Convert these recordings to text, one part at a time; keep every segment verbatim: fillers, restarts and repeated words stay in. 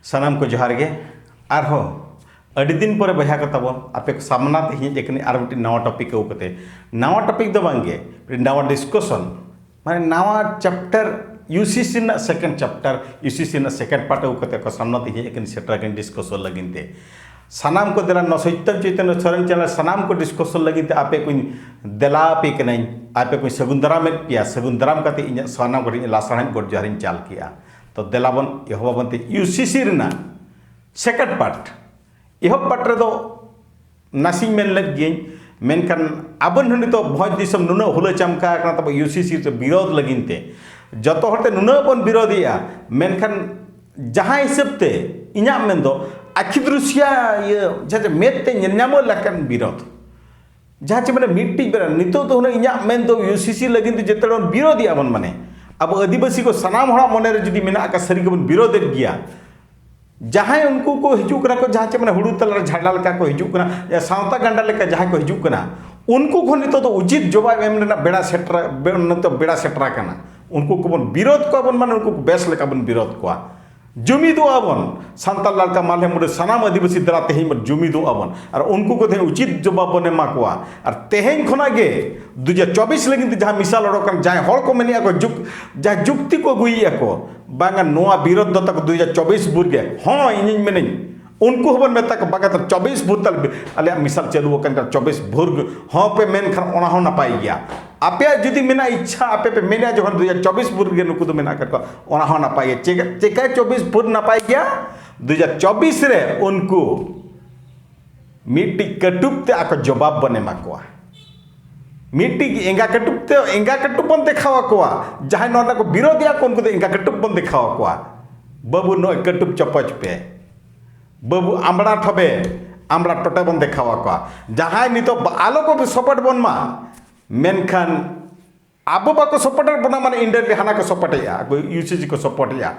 ᱥᱟᱱᱟᱢ ᱠᱚ ᱡᱚᱦᱟᱨ ᱜᱮ᱾ ᱟᱨᱦᱚᱸ ᱟᱹᱰᱤ ᱫᱤᱱ ᱯᱚᱨᱮ ᱵᱚᱭᱦᱟ ᱠᱚ ᱛᱟᱵᱚᱱ ᱟᱯᱮ ᱠᱚ ᱥᱟᱢᱱᱟ ᱛᱮ ᱦᱮᱡ ᱟᱠᱟᱱᱟᱹᱧ ᱟᱨ ᱢᱤᱫᱴᱤᱡ ᱱᱟᱣᱟ ᱴᱚᱯᱤᱠ ᱟᱹᱜᱩ ᱠᱟᱛᱮ᱾ ᱱᱟᱣᱟ ᱴᱚᱯᱤᱠ ᱫᱚ ᱵᱟᱝ ᱜᱮ, ᱢᱤᱫᱴᱤᱡ ᱱᱟᱣᱟ ᱰᱤᱥᱠᱚᱥᱚᱱ, ᱢᱟᱱᱮ ᱱᱟᱣᱟ ᱪᱮᱯᱴᱟᱨ, ᱤᱭᱩ ᱥᱤ ᱥᱤ ᱨᱮᱱᱟᱜ ᱥᱮᱠᱮᱱᱰ ᱪᱮᱯᱴᱟᱨ, ᱤᱭᱩ ᱥᱤ ᱥᱤ ᱨᱮᱱᱟᱜ ᱥᱮᱠᱮᱱᱰ ᱯᱟᱨᱴ ᱟᱹᱜᱩ ᱠᱟᱛᱮ ᱠᱚ ᱥᱟᱢᱱᱟ ᱛᱮ ᱦᱮᱡ ᱟᱠᱟᱱᱟᱹᱧ ᱥᱮᱴᱮᱨ ᱟᱠᱟᱱᱟᱹᱧ ᱰᱤᱥᱠᱚᱥᱚᱱ ᱞᱟᱹᱜᱤᱫ ᱛᱮ᱾ ᱥᱟᱱᱟᱢ ᱠᱚ ᱫᱮᱞᱟ ᱱᱚᱣᱟ ᱥᱚᱛᱭᱚᱢ ᱪᱳᱭᱛᱚᱱᱭᱚ ᱥᱚᱨᱮᱱ ᱪᱮᱱᱮᱞ ᱥᱟᱱᱟᱢ ᱠᱚ ᱰᱤᱥᱠᱚᱥᱚᱱ ᱞᱟᱹᱜᱤᱫ ᱛᱮ ᱟᱯᱮ ᱠᱚᱧ ᱫᱮᱞᱟ ᱟᱯᱮ ᱠᱟᱹᱱᱟᱹᱧ, ᱟᱯᱮ ᱠᱚᱧ ᱥᱟᱹᱜᱩᱱ ᱫᱟᱨᱟᱢᱮᱫ ᱯᱮᱭᱟ᱾ ᱥᱟᱹᱜᱩᱱ ᱫᱟᱨᱟᱢ ᱠᱟᱛᱮ ᱤᱧᱟᱹᱜ ᱥᱟᱱᱟᱢ ᱠᱚᱴᱷᱮᱱ ᱞᱟᱥᱟᱲᱦᱮᱫ ᱜᱚᱰ ᱡᱚᱦᱟᱨᱤᱧ ᱪᱟᱞ ᱠᱮᱜᱼᱟ᱾ ᱛᱚ ᱫᱮᱞᱟ ᱵᱚᱱ ᱮᱦᱚᱵ ᱟᱵᱚᱱ ᱛᱮ ᱤᱭᱩ ᱥᱤ ᱥᱤ ᱨᱮᱱᱟᱜ ᱥᱮᱠᱮᱱᱰ ᱯᱟᱨᱴ᱾ ᱮᱦᱚᱵ ᱯᱟᱨᱴ ᱨᱮᱫᱚ ᱱᱟᱥᱮᱧ ᱢᱮᱱ ᱞᱮᱫ ᱜᱤᱭᱟᱹᱧ, ᱢᱮᱱᱠᱷᱟᱱ ᱟᱵᱚ ᱱᱚᱰᱮ ᱱᱤᱛᱚᱜ ᱵᱷᱚᱸᱡᱽ ᱫᱤᱥᱚᱢ ᱱᱩᱱᱟᱹᱜ ᱦᱩᱞᱟᱹ ᱪᱟᱢᱠᱟ ᱟᱠᱟᱱᱟ ᱛᱟᱵᱚ ᱤᱭᱩ ᱥᱤ ᱥᱤ ᱨᱮ ᱵᱤᱨᱳᱫᱷ ᱞᱟᱹᱜᱤᱫ ᱛᱮ᱾ ᱡᱚᱛᱚ ᱦᱚᱲ ᱛᱮ ᱱᱩᱱᱟᱹᱜ ᱵᱚᱱ ᱵᱤᱨᱳᱫᱷᱮᱜᱼᱟ, ᱢᱮᱱᱠᱷᱟᱱ ᱡᱟᱦᱟᱸ ᱦᱤᱥᱟᱹᱵ ᱛᱮ ᱤᱧᱟᱹᱜ ᱢᱮᱱ ᱫᱚ ᱟᱹᱠᱷᱤᱨ ᱨᱩᱥᱤᱭᱟ ᱤᱭᱟᱹ ᱡᱟᱦᱟᱸ ᱡᱮ ᱢᱮᱫ ᱛᱮ ᱧᱮᱞ ᱧᱟᱢᱚᱜ ᱞᱮᱠᱟᱱ ᱵᱤᱨᱳᱫᱷ, ᱡᱟᱦᱟᱸ ᱪᱮ ᱢᱟᱱᱮ ᱢᱤᱫᱴᱤᱡ ᱵᱮᱲᱟ ᱱᱤᱛᱚᱜ ᱫᱚ ᱦᱩᱱᱟᱹᱝ ᱤᱧᱟᱹᱜ ᱢᱮᱱ ᱫᱚ ᱤᱭᱩ ᱥᱤ ᱥᱤ ᱞᱟᱹᱜᱤᱫ ᱛᱮ ᱡᱮᱛᱮ ᱦᱚᱲ ᱵᱚᱱ ᱵᱤᱨᱳᱫᱷᱮᱜᱼᱟ ᱵᱚᱱ, ᱢᱟᱱᱮ ᱟᱵᱚ ᱟᱹᱫᱤᱵᱟᱹᱥᱤ ᱠᱚ ᱥᱟᱱᱟᱢ ᱦᱚᱲᱟᱜ ᱢᱚᱱᱮ ᱨᱮ ᱡᱩᱫᱤ ᱢᱮᱱᱟᱜ ᱟᱠᱟᱫ ᱥᱟᱹᱨᱤ ᱜᱮᱵᱚᱱ ᱵᱤᱨᱳᱫᱷᱮᱫ ᱜᱮᱭᱟ, ᱡᱟᱦᱟᱸᱭ ᱩᱱᱠᱩ ᱠᱚ ᱦᱤᱡᱩᱜ ᱠᱟᱱᱟ ᱠᱚ, ᱡᱟᱦᱟᱸ ᱪᱮ ᱢᱟᱱᱮ ᱦᱩᱲᱩ ᱛᱟᱞᱟ ᱨᱮ ᱡᱷᱟᱨᱱᱟ ᱞᱮᱠᱟ ᱠᱚ ᱦᱤᱡᱩᱜ ᱠᱟᱱᱟ, ᱭᱟ, ᱥᱟᱶᱛᱟ ᱜᱟᱱᱰᱟ ᱞᱮᱠᱟ ᱡᱟᱦᱟᱸᱭ ᱠᱚ ᱦᱤᱡᱩᱜ ᱠᱟᱱᱟ, ᱩᱱᱠᱩ ᱠᱷᱚᱱ ᱱᱤᱛᱚᱜ ᱫᱚ ᱩᱪᱤᱛ ᱡᱚᱵᱟᱵ ᱮᱢ ᱨᱮᱱᱟᱜ ᱵᱮᱲᱟ ᱥᱮᱴᱮᱨ, ᱵᱮ-, ᱱᱤᱛᱚᱜ ᱵᱮᱲᱟ ᱥᱮᱴᱮᱨ ᱟᱠᱟᱱᱟ᱾ ᱩᱱᱠᱩ ᱠᱚᱵᱚᱱ ᱵᱤᱨᱳᱫᱷ ᱠᱚᱣᱟ ᱵᱚᱱ, ᱢᱟᱱᱮ ᱩᱱᱠᱩ ᱠᱚ ᱵᱮᱥ ᱞᱮᱠᱟ ᱵᱚᱱ ᱵᱤᱨᱳᱫᱷ ᱠᱚᱣᱟ᱾ ᱡᱩᱢᱤᱫᱚᱜᱼᱟ ᱵᱚᱱ, ᱥᱟᱱᱛᱟᱲ, ᱞᱟᱲᱠᱟ, ᱢᱟᱞᱦᱮ, ᱢᱩᱰᱟᱹ ᱥᱟᱱᱟᱢ ᱟᱹᱫᱤᱵᱟᱹᱥᱤ ᱫᱟᱨᱟ ᱛᱮᱦᱮᱧ ᱵᱚᱱ ᱡᱩᱢᱤᱫᱚᱜᱼᱟ ᱵᱚᱱ, ᱟᱨ ᱩᱱᱠᱩ ᱠᱚ ᱛᱮᱦᱮᱧ ᱩᱪᱤᱛ ᱡᱚᱵᱟᱵ ᱵᱚᱱ ᱮᱢᱟ ᱠᱚᱣᱟ᱾ ᱟᱨ ᱛᱮᱦᱮᱧ ᱠᱷᱚᱱᱟᱜ ᱜᱮ ᱫᱩ ᱦᱟᱡᱟᱨ ᱪᱚᱵᱵᱤᱥ ᱞᱟᱹᱜᱤᱫ ᱛᱮ ᱡᱟᱦᱟᱸ ᱢᱤᱥᱟᱞ ᱚᱰᱚᱠ ᱠᱟᱱ, ᱡᱟᱦᱟᱸᱭ ᱦᱚᱲ ᱠᱚ ᱢᱮᱱᱮᱜᱼᱟ ᱠᱚ, ᱡᱩᱠ-, ᱡᱟᱦᱟᱸ ᱡᱩᱠᱛᱤ ᱠᱚ ᱟᱹᱜᱩᱭᱮᱜᱼᱟ ᱠᱚ, ᱵᱟᱝᱟ, ᱱᱚᱣᱟ ᱵᱤᱨᱳᱫᱷ ᱫᱚ ᱛᱟᱠᱚ ᱫᱩ ᱦᱟᱡᱟᱨ ᱪᱚᱵᱵᱤᱥ ᱵᱷᱳᱨ ᱜᱮ᱾ ᱦᱚᱸ, ᱤᱧᱤᱧ ᱢᱮᱱᱟᱹᱧ, ᱩᱱᱠᱩ ᱦᱚᱸᱵᱚᱱ ᱢᱮᱛᱟ ᱠᱚ, ᱵᱟᱝᱟ, ᱛᱚ ᱪᱚᱵᱵᱤᱥ ᱵᱷᱳᱨ ᱛᱟᱞᱮ ᱟᱞᱮᱭᱟᱜ ᱢᱤᱥᱟᱞ ᱪᱟᱹᱞᱩ ᱟᱠᱟᱱ ᱠᱷᱟᱱ ᱪᱚᱵᱵᱤᱥ ᱵᱷᱳᱨ ᱜᱮ ᱦᱚᱸ ᱯᱮ ᱢᱮᱱ ᱠᱷᱟᱱ ᱚᱱᱟ ᱦᱚᱸ ᱱᱟᱯᱟᱭ ᱜᱮᱭᱟ᱾ ᱟᱯᱮᱭᱟᱜ ᱡᱩᱫᱤ ᱢᱮᱱᱟᱜ ᱤᱪᱪᱷᱟ, ᱟᱯᱮ ᱯᱮ ᱢᱮᱱᱟ ᱡᱚᱠᱷᱚᱱ ᱫᱩ ᱦᱟᱡᱟᱨ ᱪᱚᱵᱵᱤᱥ ᱵᱷᱳᱨ ᱜᱮ ᱱᱩᱠᱩ ᱫᱚ ᱢᱮᱱᱟᱜ ᱟᱠᱟᱫ ᱠᱚᱣᱟ, ᱚᱱᱟ ᱦᱚᱸ ᱱᱟᱯᱟᱭ ᱜᱮᱭᱟ᱾ ᱪᱮᱠᱟ, ᱪᱮᱠᱟ ᱪᱚᱵᱵᱤᱥ ᱵᱷᱳᱨ ᱱᱟᱯᱟᱭ ᱜᱮᱭᱟ? ᱫᱩ ᱦᱟᱡᱟᱨ ᱪᱚᱵᱵᱤᱥ ᱨᱮ ᱩᱱᱠᱩ ᱢᱤᱫᱴᱤᱡ ᱠᱟᱹᱴᱩᱵ ᱛᱮ ᱟᱠᱚ ᱡᱚᱵᱟᱵ ᱵᱚᱱ ᱮᱢᱟ ᱠᱚᱣᱟ᱾ ᱢᱤᱫᱴᱤᱡ ᱮᱸᱜᱟ ᱠᱟᱹᱴᱩᱵ ᱛᱮ, ᱮᱸᱜᱟ ᱠᱟᱹᱴᱩᱵ ᱵᱚᱱ ᱫᱮᱠᱷᱟᱣ ᱟᱠᱚᱣᱟ᱾ ᱡᱟᱦᱟᱸᱭ ᱱᱚᱣᱟ ᱨᱮᱱᱟᱜ ᱠᱚ ᱵᱤᱨᱳᱫᱷᱮᱜᱼᱟ ᱠᱚ, ᱩᱱᱠᱩ ᱫᱚ ᱮᱸᱜᱟ ᱠᱟᱹᱴᱩᱵ ᱵᱚᱱ ᱫᱮᱠᱷᱟᱣ ᱟᱠᱚᱣᱟ, "ᱵᱟᱹᱵᱩ, ᱱᱚᱜᱼᱚᱭ ᱠᱟᱹᱴᱩᱵ ᱪᱚᱯᱚᱡ ᱯᱮ, ᱵᱟᱹᱵᱩ, ᱟᱢᱲᱟ ᱴᱷᱚᱵᱮ, ᱟᱢᱲᱟ ᱴᱚᱴᱮ" ᱵᱚᱱ ᱫᱮᱠᱷᱟᱣ ᱟᱠᱚᱣᱟ᱾ ᱡᱟᱦᱟᱸᱭ ᱱᱤᱛᱚᱜ ᱵᱟ-, ᱟᱞᱚ ᱠᱚ ᱥᱚᱯᱚᱴ ᱵᱚᱱ ᱢᱟ, ᱢᱮᱱᱠᱷᱟᱱ ᱟᱵᱚ ᱵᱟᱠᱚ ᱥᱚᱯᱚᱴᱮᱫ ᱵᱚᱱᱟ, ᱢᱟᱱᱮ indirectly ᱦᱟᱱᱟ ᱠᱚ ᱥᱚᱯᱚᱴᱮᱜᱼᱟ, ᱟᱠᱚ ᱤᱭᱩ ᱥᱤ ᱥᱤ ᱠᱚ ᱥᱚᱯᱚᱴᱮᱜᱼᱟ᱾